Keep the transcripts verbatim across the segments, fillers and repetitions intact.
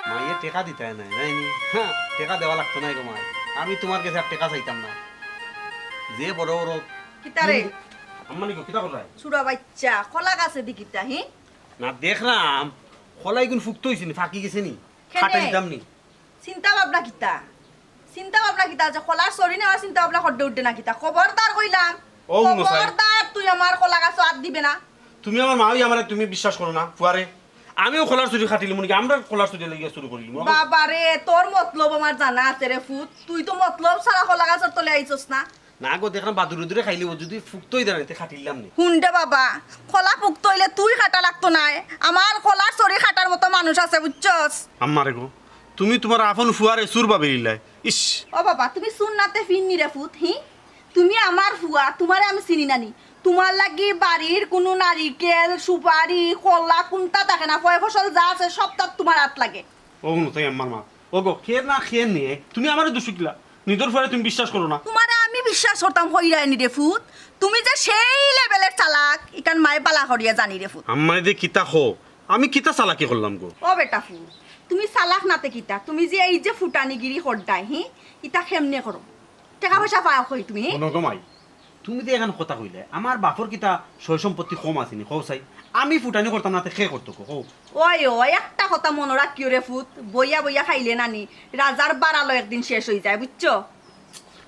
মাইয়ে টেকা দিতায় নায়, নায় নি? হ্যাঁ, টেকা দেওয়া লাগতো নায় গো মাই। আমি তুমার গেছে আর টেকা চাইতাম না। যে বড় বড় কিতা রে? আম্মা নি গো, কিতা কররায়? ছুরা বাইচ্চা, কলা গাছেদি কিতা, হি? না, দেখরাম, কলা ইগুন ফুক্ত অইছে নি, ফাকি গেছে নি? কেনে? কাটা দিতাম নি? চিন্তা ভাবনা কিতা? চিন্তা ভাবনা কিতা আছে? কলার ছড়ি নেওয়ার চিন্তা ভাবনা করতে উঠতে না কিতা? খবরদার কইলাম। ও, হুনো চাই। খবরদার, তুই আমার কলা গাছো আত দিবে না। তুমি আমার মা অইয়া আমারে তুমি বিশ্বাস করো না, ফুয়ারে? আমিও কলার ছড়ি কাটিলিমু নি গি, আমরার কলার ছড়ি লাগিয়া শুরু করিলিমু। বাবা রে, তোর মতলব আমার জানা আছে রে ফুত। তুই তো মতলব ছাড়া কলা গাছর তলে আইছস না। না গো, দেখরাম বাদুড়ে দুড়ে খাইলিবো, যুদি ফুক্ত অইতা নায়, তে কাটিলাম নি। হুন রে বাবা, কলা ফুক্ত অইলে তুই কাটা লাগতো নায়। আমার কলার ছড়ি কাটার মতো মানুষ আছে, বুঝছস? আম্মা রে গো, তুমি তুমার আপন ফুয়ারে চুর ভাবিলিলায়। ইস! ও বাবা, তুমি চুর না তে ফিন্নি রে ফুত, হি? তুমি আমার ফুয়া, তুমারে আমি চিনি না নি? তুমার লাগি বাড়ির কুনু নারিকেল, সুপারি, কলা কুনতা থাকে না, ফয় ফসল যা আছে সবতাত তুমার আত লাগে। ও হুনো চাই আম্মার মা। ও গো, খের না খের নিয়ে তুমি আমারে দুষো কিলা? নিজর ফুয়ারে তুমি বিশ্বাস করো না। তুমারে আমি বিশ্বাস করতাম কইরায় নি রে ফুত। তুমি যে সেই লেভেলের চালাক, ইখান মায়ে বালা করিয়া জানি রে ফুত। আম্মায় দে কিতা কও, আমি কিতা চালাকি করলাম গো? ও বেটা ফুত, তুমি চালাক না তে কিতা? তুমি যে এই যে ফুটানিগিরি কররায়, হি, ইতা কেমনে করো? টেকা পয়সা পাও কই তুমি, হি? হুনো গো মাই, তুমি যে এখান কথা কইলায়, আমার বাপর কিতা সয় সম্পত্তি কম আছে নি, কও চাই? আমি ফুটানি করতাম না তে কে করতো গো, কও? ওই, ওই, একটা কথা মনো রাখিও রে ফুত, বইয়া বইয়া খাইলে নানি, রাজার বাড়ালও একদিন শেষ অইযায়, বুঝছো?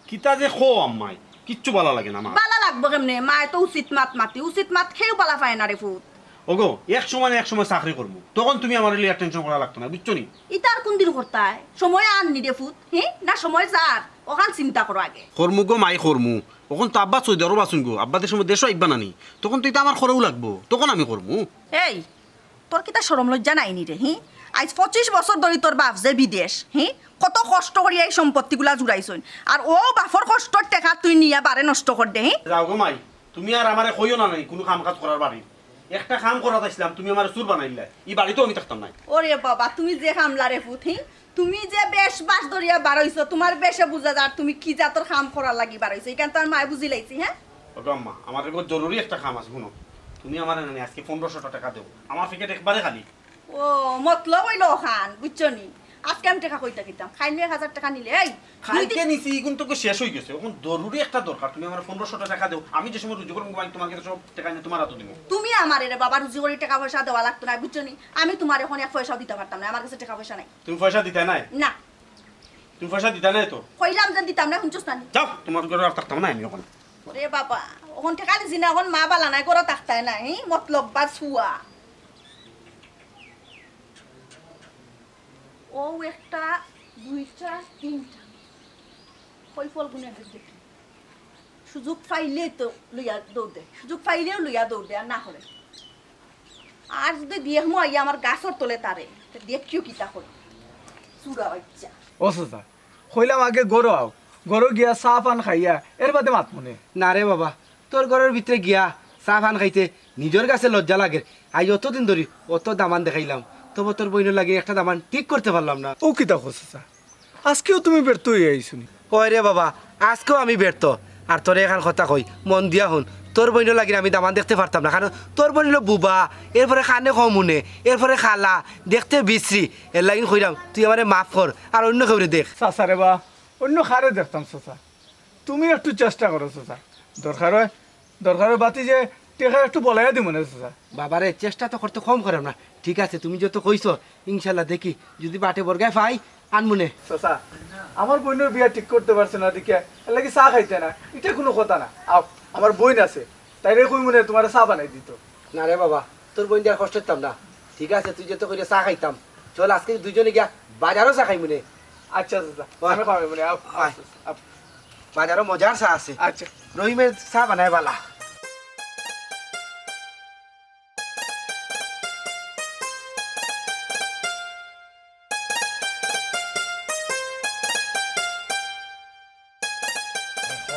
কিতা যে কও আম্মাই, কিচ্ছু বালা লাগে না মা। বালা লাগবো কেমনে? মায়ে তো উচিত মাত মাতি, উচিত মাত কেউ বালা পায় না রে ফুত। ওগো, এক সময় না এক সময় চাকরি করমু, তখন তুমি আমারে লইয়া টেনশন করা লাগতো না, বুঝছো নি? ইতা আর কুনদিন করতায়? সময় আর নি রে ফুত, হি? না সময় যার, অখান চিন্তা করো আগে। করমু গো মাই, করমু। অখন তো আব্বা সৌদি আরব আছইন গো, আব্বা যে সময় দেশো আইবা না নি, তখন তো ইতা আমার করাউ লাগবো, তখন আমি করমু। এই, তোর কিতা শরম লজ্জা নাই নি রে, হি? আইজ পঁচিশ বছর ধরি তোর বাপ যে বিদেশ, হি? কত কষ্ট করিয়া এই সম্পত্তিগুলা জুড়াইছইন, আর অউ বাপর কষ্টর টেকা তুই নিয়া বারে নষ্ট কর দে, হি? যাও গো মাই, তুমি আর আমারে কইও না নি কুনু কাম কাজ করার বাড়ি। একটা কাম করাত আইছলাম, তুমি আমারে চুর বানাইলায়, ই বাড়িতেও আমি থাকতাম নায়। ওরে বাবা, তুমি যে কামলা রে ফুত, হি? তুমি যে বেশ বাশ ধরিয়া বারইছো, তুমার বেশে বুঝা যার তুমি কি জাতর কাম করার লাগি বারইছো। ইখান তো আর মায়ে বুঝিলাইছি, হে? ওগো আম্মা, আমার এগো জরুরি একটা কাম আছে, হুনো। তুমি আমারে নানি আজকে পনেরোশোটা টেকা দেও, আমার পকেট একবারে খালি। ও, মতলব অইলো অখান, বুঝছো নি? আজকে আমি টেকা কই থাকি দিতাম? কাইল এক হাজার টেকা নিলে, এই, কাইলকে নিছি, ইগুন তো শেষ অইগেছে। অখন জরুরি একটা দরকার, তুমি আমারে পনেরোশোটা টেকা দেও, আমি যে সময় রুজি করমু, আমি তুমার গেছে সব টেকা নিয়া তুমার আতো দিমু। তুমি আমারে রে বাবা রুজি করি টেকা পয়সা দেওয়া লাগতো নায়, বুঝছো নি? আমি তুমারে অখন এক পয়সাও দিতাম পারতাম নায়, আমার গেছে টেকা পয়সা নাই। তুমি পয়সা দিতায় নায়? না। তুমি পয়সা দিতায় নায় তো? কইলাম যে দিতাম নায়, হুনছস না নি? যাও, তুমার ঘরো আর থাকতাম নায় আমি অখন। ওরে বাবা, অখন টেকা দিছি না, অখন মা বালা নায়, ঘরো থাকতায় নায়, হি? মতলববাজ ফুয়া। অউ একটা, দুইটা, তিনটা। কই ফলগুনে দেখি। সুযোগ পাইলেউ তো লইয়া দৌড় দে, সুযোগ পাইলেউ লইয়া দৌড় দে, আর না করে। আর যুদি দেখমু আইয়া আমার গাছর তলে তারে, তে দেখিও কিতা করে। চুরা বাইচ্চা। ও চাচা, কইলাম আগে ঘরো আও, ঘরো গিয়া চা পান খাইয়া এর বাদে মাতমুনে। না রে বাবা, তোর ঘরর ভিতরে গিয়া চা পান খাইতে নিজর গেছে লজ্জা লাগের। আইজ অতদিন ধরি অত দামান দেখাইলাম, তবু তোর বইনর লাগি একটা দামান ঠিক করতে পারলাম না। অউ কিতা কও চাচা, আজকেও তুমি ব্যর্থ অইয়া আইছো নি? অয় রে বাবা, আজকেও আমি ব্যর্থ। আর তোরে এখান কথা কই, মন দিয়া হুন, তোর বইনর লাগি আমি দামান দেখতে পারতাম না, কারণ তোর বইন অইলো বুবা, এরপরে কানে কম হুনে, এরপরে কালা, দেখতে বিশ্রী। এরলাগি কইরাম, তুই আমারে মাফ কর, আর অইন্য কেউরে দেখ। চাচা রে বা, অইন্য কারে দেখতাম চাচা? তুমি একটু চেষ্টা করো চাচা, দরকার অয়, দরকার অয় বাতি যে টেকা একটু বলাইয়া দিমুনে চাচা। বাবারে, চেষ্টা তো করতে কম করাম না। ঠিক আছে, তুমি যেহেতু কইছো, ইনশাল্লাহ দেখি, যুদি বাটে বর্গায় পাই, আনমুনে। চাচা, আমার বইনর বিয়া ঠিক করতে পারছে না দেখিয়া, এরলাগি চা খাইতে না, ইটা কুনু কথা না। আও, আমার বইন আছে, তাইরে কইমুনে তুমারে চা বানাই দিতো। না রে বাবা, তোর বইনরে আর কষ্ট দিতাম না। ঠিক আছে, তুই যেহেতু কইরে চা খাইতাম, চল আজকে দুইজনে গিয়া বাজারো চা খাইমুনে। আচ্ছা চাচা, অয়। আমি খাওয়াইমুনে, আও, আও, আয়। আও। বাজারো মজার চা আছে। আচ্ছা। রহিমে চা বানায় বালা।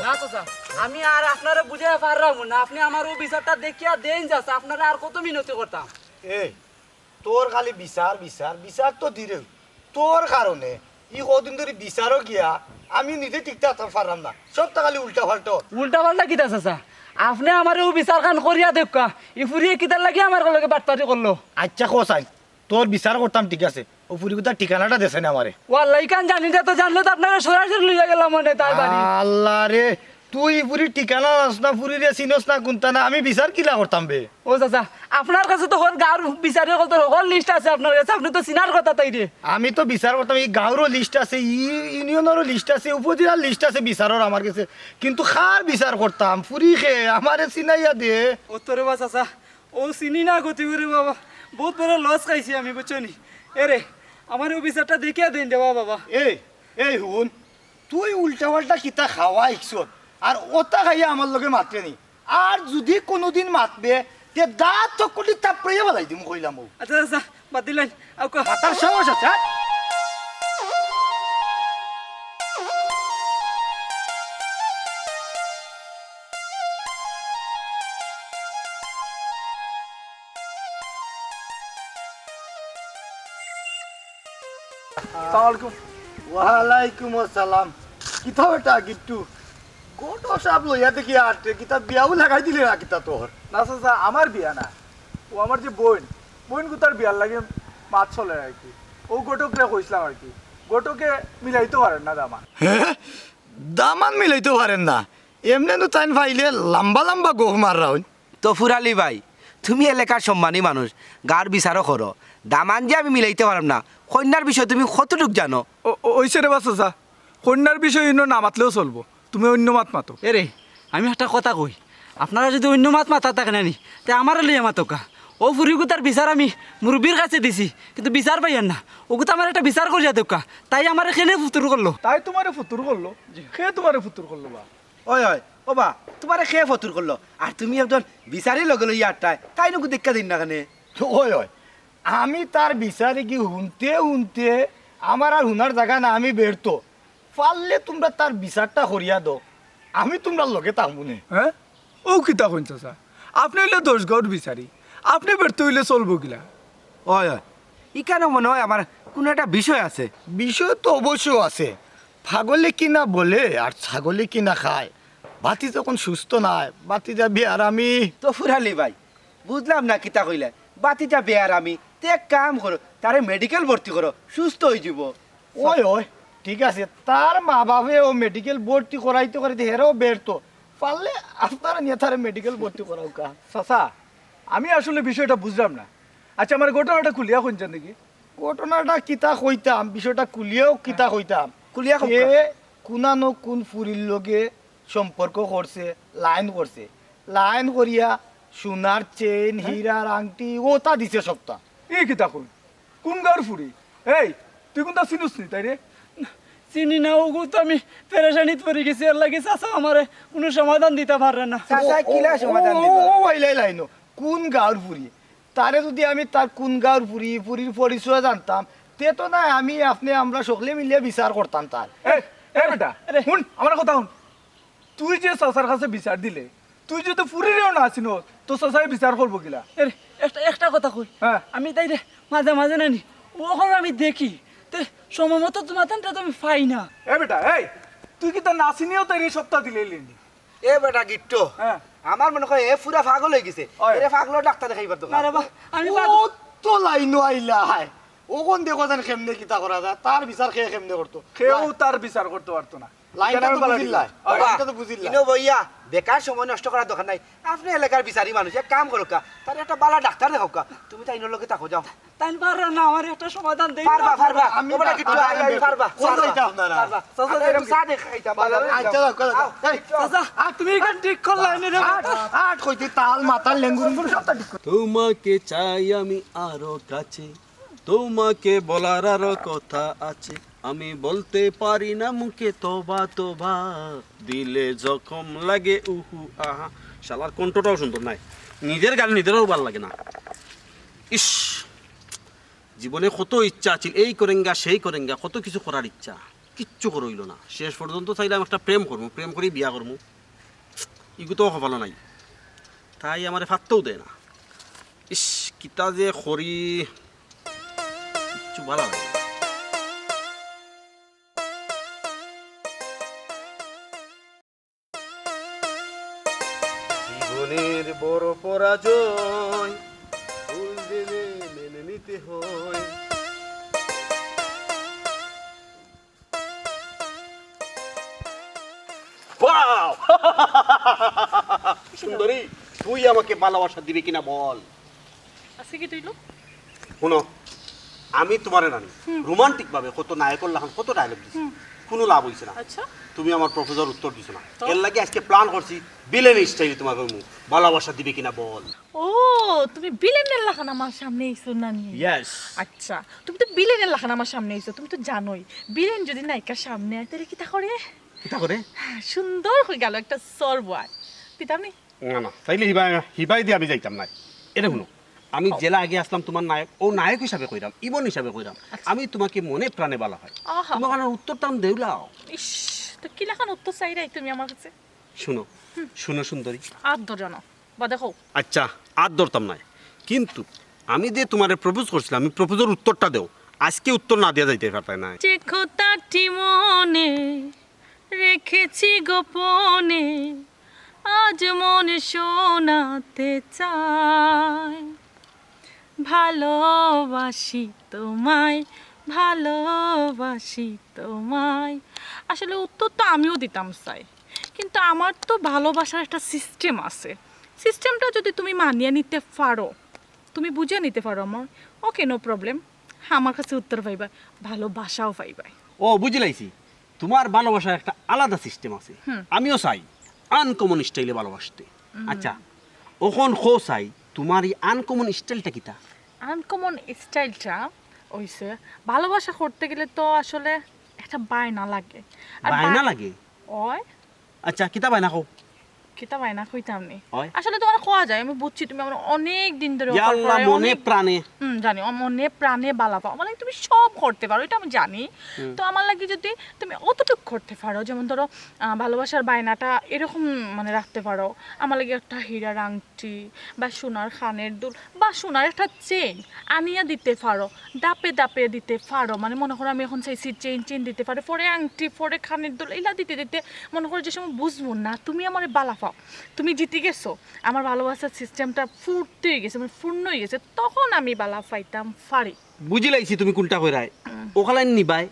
না চাচা, আমি আর আপনারে বুঝাইয়া পাররাম না। আপনে আমার অউ বিচারটা দেখিয়া দেইন চাচা, আপনারে আর কত মিনতি করতাম। এই, তোর খালি বিচার, বিচার, বিচার তো দিরে। তোর কারণে ই কদিন ধরি বিচারো গিয়া আমি নিজে টিকতে পারতাম পাররাম না, সবতা খালি উল্টা পাল্টা। উল্টা পাল্টা কিতা চাচা? আপনে আমারে অউ বিচারখান করিয়া দেউক্কা, ই ফুরিয়ে কিতার লাগি আমার লগে বাটপারি করলো? আচ্ছা কও চাই, তোর বিচার করতাম, ঠিক আছে, ও ফুরিগুতার ঠিকানাটা দেছে না আমারে। ওয়াল্লাহ, ইখান জানি না তো, জানলে তো আপনারে সরাসরি লইয়া গেলাম অনে তার বাড়ি। আল্লাহ রে, তুই ফুরির ঠিকানা জানস না, ফুরিরে চিনস না, কুনতা না, আমি বিচার কিলা করতাম বে? ও চাচা, আপনার কাছে তো হকল গাঁওর বিচারি হকলর হকল লিস্ট আছে আপনার কাছে, আপনে তো চিনার কথা তাইরে। আমি তো বিচার করতাম, ই গাঁওরও লিস্ট আছে, ই ইউনিয়নরও লিস্ট আছে, উপজেলার লিস্ট আছে বিচারর আমার কাছে, কিন্তু কার বিচার করতাম? ফুরি কে? আমারে চিনাইয়া দে। ও তোরে বা চাচা, ও চিনি না গতি করে বাবা, বউত বড় লস খাইছি আমি, বুঝছো নি? এরে, আমারে ও বিচারটা দেখিয়া দেইন দেবা বাবা। এই, এই হুন, তুই উল্টা পাল্টা কিতা খাওয়া ইকছত, আর ওটা খাইয়া আমার লগে মাতরে নি। আর যুদি কুনুদিন মাতবে, তে দাঁত চক্করটি তাপড়াইয়া ফালাই দিমু কইলাম ও। আচ্ছা, আচ্ছা, বাদ দিলাম। আউক্কা। মাতার সাহস আছে, হ্যাঁ? আসসালামু আলাইকুম। ওয়ালাইকুম আসসালাম। কিতা বেটা গিট্টু? ঘটক সাব লইয়া দেখি আটরে, কিতা বিয়াও লাগাই দিলে না কিতা তোর? না চাচা, আমার বিয়া না, ও আমার যে বইন, বইনগুতার বিয়ার লাগি মাত চলে আর কি। ও ঘটকরে কইছিলাম আর কি, ঘটকে মিলাইতো পারের না দামান। হে? দামান মিলাইতো পারের না? এমনে নু তাইন পাইলে লাম্বা লাম্বা গোফ মাররা অইন। তফুর আলী ভাই, তুমি এলাকার সম্মানী মানুষ, গাঁওর বিচারও করো, দামান যে আমি মিলাইতো পাররাম না, কইন্যার বিষয়ে তুমি কতটুক জানো? ও, ও, অইছে রে বা চাচা, কইন্যার বিষয়ে ইনো না মাতলেও চলবো, তুমি অইন্য মাত মাতো। এরে, আমি একটা কথা কই, আপনারা যুদি অইন্য মাত মাতার থাকে না নি, তে আমারে লইয়া মাতউক্কা। ও ফুরিগুতার বিচার আমি মুরব্বির কাছে দিছি, কিন্তু বিচার পাইয়ার না। ওগুতা আমারে একটা বিচার করিয়া দেউক্কা, তাই আমারে কেনে ফুতুর করলো। তাই তুমারে ফুতুর করলো? জি। কে তুমারে ফুতুর করলো বা? ওই, ওই, ও বা, তুমারে কে ফুতুর করলো? আর তুমি একজন বিচারি লগে লইয়া আটরায়, তাইন ওগু দেখিয়া দেইন না কেনে? ওই, ওই, আমি তার বিচার ইগি হুনতে হুনতে আমার আর হুনার জাগা না, আমি বেরতো। পারলে তুমরা তার বিচারটা করিয়া দেও, আমি তুমরার লগে থাকমু নে। হ্যাঁ? ও কিতা কইন চাচা? আপনে অইলে দশ গাঁওর বিচারি, আপনে বেরতো অইলে চলবো কিলা? ওই, ওই, ইখানো মনে অয় আমার কুনু একটা বিষয় আছে। বিষয় তো অবশ্য আছে। পাগলে কি না বলে আর ছাগলে কি না খায়। ভাতিজা অখন সুস্থ নায়, ভাতিজা বেয়ারামি। তফুর আলী ভাই, বুঝলাম না কিতা কইলায়। ভাতিজা বেয়ারামি, তে এক কাম করো, তারে মেডিকেল ভর্তি করো, সুস্থ অইযিবো। ওই, ওই, ঠিক আছে, তার মা বাপে ও মেডিকেল ভর্তি করাইতে করাইতে হেরাও বেরতো। পারলে আপনারা নিয়া তারে মেডিকেল ভর্তি করাউক্কা। চাচা, আমি আসলে বিষয়টা বুঝলাম না। আচ্ছা, আমারে ঘটনাটা খুলিয়া কইন চাইন দেখি। ঘটনাটা কিতা কইতাম, বিষয়টা খুলিয়াও কিতা কইতাম। খুলিয়া কউক্কা। এ কুনানো কুন ফুরির লগে সম্পর্ক করছে, লাইন করছে। লাইন করিয়া সোনার চেইন, হ্যাঁ? হীরার আংটি, ওটা দিছে সবটা। ই কিতা কইন? কুন গাঁওর ফুরি? এই, তুই কুনতা চিনস নি তাইরে? চিনি না, ওগু তো আমি পেরেশানিত পড়ি গেছি, এরলাগি চাচা আমারে কুনু সমাধান দিতা পাররা না। চাচা, কিলা সমাধান ও, দিবা? ও, ও, ওইলাই লাইনো। কুন গাঁওর ফুরি? তারে যুদি আমি তার কুন গাঁওর ফুরি, ফুরির পরিচয় জানতাম, তে তো নায় আমি আপনে আমরা সকলে মিলিয়া বিচার করতাম তার। এই, এই বেটা, আরে। হুন, আমার কথা হুন। তুই যে চাচার কাছে বিচার দিলে, তুই যদি ফুরিরেও না চিনস, তো চাচায় বিচার করবো কিলা? এরে, একটা, একটা কথা কই। হ্যাঁ। আমি তাইরে মাঝে মাঝে নানি, অখন আমি দেখি, তে সময় মতো তুমার তানটা তো আমি পাই না। এ বেটা, এই, তুই কিতা না চিনিয়াও তাইরে সবটা দিলে নি? এ বেটা গিট্টু, হ্যাঁ। আমার মনে অয় এ পুরা পাগল অইগেছে। ওই। এরে পাগলর ডাক্তার দেখাইবার দরকার। না রে বা, আমি ও পাগল। তো লাইনো আইলায়। অখন দেখো যেন কেমনে কিতা করা যায়, তার বিচার কে কেমনে করতো? কেউ তার বিচার করতো পারতো না। লাইনটা তো বুঝিলাই। ওবা, লাইনটা তো বুঝিলাই। ইনো বইয়া বেকার সময় নষ্ট করার দরকার নাই। আপনে এলাকার বিচারি মানুষ, এক কাম করউক্কা, তারে একটা বালা ডাক্তার দেখাউক্কা। তুমি তাইনর লগে থাকো, যাও। তাইন পাররা না, আমারে একটা সমাধান দেইন। পারবা, পারবা। আমি ওবা, ডাক্তার কিচ্ছু আই, আই, পারবা। কোন পারবা। যাইতা আপনারা? পারবা। চাচা, আমরা যাইতাম। একটু চা দেখ, খাইতাম, বাজারে আচ্ছা, যাইতাম। যাও, যাও, আও, যাও। একটু চা। চাচা, আর তুমি ইখান ঠিক করলায় নি রে? আট, আট কইতে তাল, মাতাল, লেঙ্গুর, লেঙ্গুর সবটা ঠিক কর। তোমাকে চাই আমি আরো কাছে, তোমাকে বলার আরো কথা আছে, আমি বলতে পারি না মুখে তবা তবা, দিলে জখম লাগে উহু আহা। শালার কণ্ঠটাও সুন্দর নায়, নিজের গান নিজেরও ভালা লাগে না। ইস, জীবনে কত ইচ্ছা আছিল, এই করেঙ্গা, সেই করেঙ্গা, কত কিছু করার ইচ্ছা, কিচ্ছু করা অইলো না। শেষ পর্যন্ত চাইলাম একটা প্রেম করমু, প্রেম করি বিয়া করমু, ইগু তো কপালো নাই। তাই আমারে পাত্তাও দেয় না। ইস, কিতা যে করি, কিচ্ছু ভালা লাগে না। জীবনের বড় পরাজয়, ভুল দিলে মেনে নিতে Wow! সুন্দরী, তুই আমাকে ভালোবাসা দিবে কিনা বল। আজকে কি তুইলো? হুনো, আমি তুমারে নানি রোমান্টিক ভাবে কত নায়কর লাখান কত ডায়লগ দিছি, কুনু লাভ অইছে না। আচ্ছা। তুমি আমার প্রপোজাল উত্তর দিছো না। তো? এর লাগি আজকে প্ল্যান করছি, ভিলেন স্টাইলে তুমারে কইমু, ভালোবাসা দিবে কিনা বল। ও, তুমি ভিলেনের লাখান আমার সামনে আইছো নানি? ইয়েস। আচ্ছা, তুমি তো ভিলেনের লাখান আমার সামনে আইছো, তুমি তো জানোই, ভিলেন যদি নায়িকার সামনে আয়, তাইলে কিতা করে? কিতা করে? সুন্দর অই গেল একটা সর বয়। দিতাম নি? না, না, তাইলে হিবায়, হিবায় দি আমি যাইতাম নায়। এরে হুনো, আমি যেলা আগে আছলাম তুমার নায়ক, অউ নায়ক হিসাবে কইরাম, ইমন হিসাবে কইরাম। আচ্ছা। আমি তুমাকে মনে প্রাণে ভালা পাই। আহা। তুমার কারণে উত্তরটা আমি দেউলাও। ইস, তো কি লাখান উত্তর চাইরায় তুমি আমার কাছে? শুনো, শুনো সুন্দরী। আত ধরো না। বাদে কও। আচ্ছা, আত ধরতাম নায়, কিন্তু আমি যে তুমারে প্রপোজ করছিলাম, আমি প্রপোজর উত্তরটা দেও। আজকে উত্তর না দিয়া যাইতে পারতায় নায়। যে কথাটি মনে রেখেছি গোপনে, আজ মনে শোনাতে চাই। ভালোবাসি তোমায়, ভালোবাসি তোমায়। আসলে উত্তর তো আমিও দিতাম চাই, কিন্তু আমার তো ভালোবাসার একটা সিস্টেম আছে। সিস্টেমটা যদি তুমি মানিয়া নিতে পারো, তুমি বুঝিয়া নিতে পারো আমার, ওকে, নো প্রবলেম। আমার কাছে উত্তর পাইবা, ভালোবাসাও পাইবা। ও, বুঝিলাইছি, তুমার ভালোবাসার একটা আলাদা সিস্টেম আছে। হুম। আমিও চাই আনকমন স্টাইলে ভালোবাসতে। হুম। আচ্ছা, অখন কও চাই, তুমার ই আনকমন স্টাইলটা কিতা? আনকমন স্টাইলটা অইছে, ভালোবাসা করতে গেলে তো আসলে একটা বায়না লাগে। আর বায়না বা-, লাগে? অয়। আচ্ছা, কিতা বায়না কও? কিতা বায়না কইতাম নি? অয়। আসলে তুমারে কওয়া যায়, আমি বুঝছি তুমি আমার অনেক দিন ধরে ইয়া অফার আল্লাহ, করে, মনে অনেক প্রাণে। হুম, জানি, অ-, মনে প্রাণে বালা পাও। মানে তুমি সব করতে পারো, ইটা আমি জানি। হুম। তো আমার লাগি যদি তুমি অতটুক করতে পারো, যেমন ধরো, আহ, ভালোবাসার বায়নাটা এরকম মানে রাখতে পারো, আমার লাগি একটা হীরার আংটি বা সোনার কানের দুল বা সোনার একটা চেইন আনিয়া দিতে পারো, দাপে দাপে দিতে পারো। মানে মনে করো আমি অখন চাইছি চেইন, চেইন দিতে পারো, পরে আংটি, পরে কানের দুল, ইলা দিতে দিতে মনে করো যে সময় বুঝমু না তুমি আমারে বালা পাও, তুমি জিতি গেছো, আমার ভালোবাসার সিস্টেমটা ফুর্তি অই গেছে, মানে পূর্ণ অই গেছে, তখন আমি বালা পাইতাম পারি। বুঝিলাইছি তুমি কুনটা কইরায়। হুম। অখান নিবায়,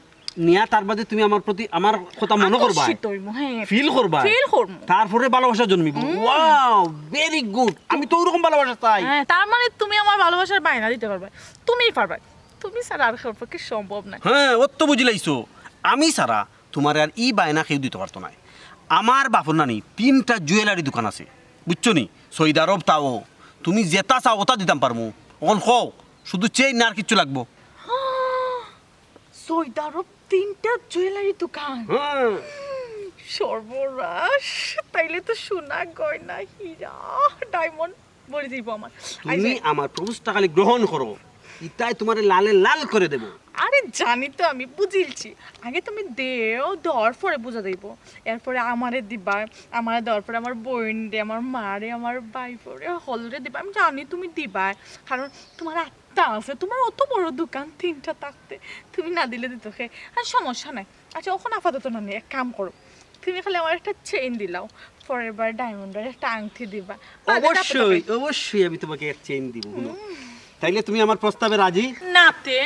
নিয়া তার বাদে তুমি আমার প্রতি, আমার কথা মনে করবায়। আকর্ষিত অইমু, হ্যাঁ। ফিল করবায়। ফিল করমু। তারপরে ভালোবাসা জন্মিবো। হুম। Wow, very good। আমি তো অউরকম ভালোবাসা চাই। হ্যাঁ, তার মানে তুমি আমার ভালোবাসার বায়না দিতে পারবায়। তুমিই পারবায়। তুমি ছাড়া আর কারোর পক্ষে সম্ভব নায়। হ্যাঁ, অত তো বুঝিলাইছো। আমি ছাড়া তুমারে আর ই বায়না কেউ দিতো পারতো নায়। আমার বাপর নানি তিনটা জুয়েলারি দোকান আছে, বুঝছো নি? সৌদি আরব তাও। তুমি যেটা চাও, ওটা দিতাম পারমু। অখন কও, শুধু চেইন না আর কিচ্ছু লাগবো? সৌদি আরব তিনটা জুয়েলারি দোকান? হ্যাঁ। সর্বনাশ, তাইলে তো সোনা, গয়না, হীরা, ডায়মন্ড ভরি যাইবো আমার। তুমি আইজে আমার প্রপোজটা খালি গ্রহণ করো, ইতায় তুমারে লালে লাল করি দেবো। আরে জানি তো আমি, বুঝিলছি। আগে তুমি দেও, দেওয়ার পরে বুঝা যাইবো। এরপরে আমারে দিবায়, আমারে দেওয়ার পরে আমার বইনরে, আমার মারে, আমার ভাইফোরে, হকলরে দিবায়। আমি জানি তুমি দিবায়, কারণ তুমার আত্মা আছে, তুমার অত বড় দোকান তিনটা থাকতে, তুমি না দিলে দিতো কে? আর সমস্যা নাই। আচ্ছা, অখন আপাতত না নি, এক কাম করো, তুমি খালি আমারে একটা চেইন দিলাও, পরের বার ডায়মন্ডর একটা আংটি দিবা। বাদে তারপর অবশ্যই, তারপর। অবশ্যই আমি তুমাকে এক চেইন দিমু, হুনো। হুম। তাইলে তুমি আমার প্রস্তাবে রাজি? নাতে,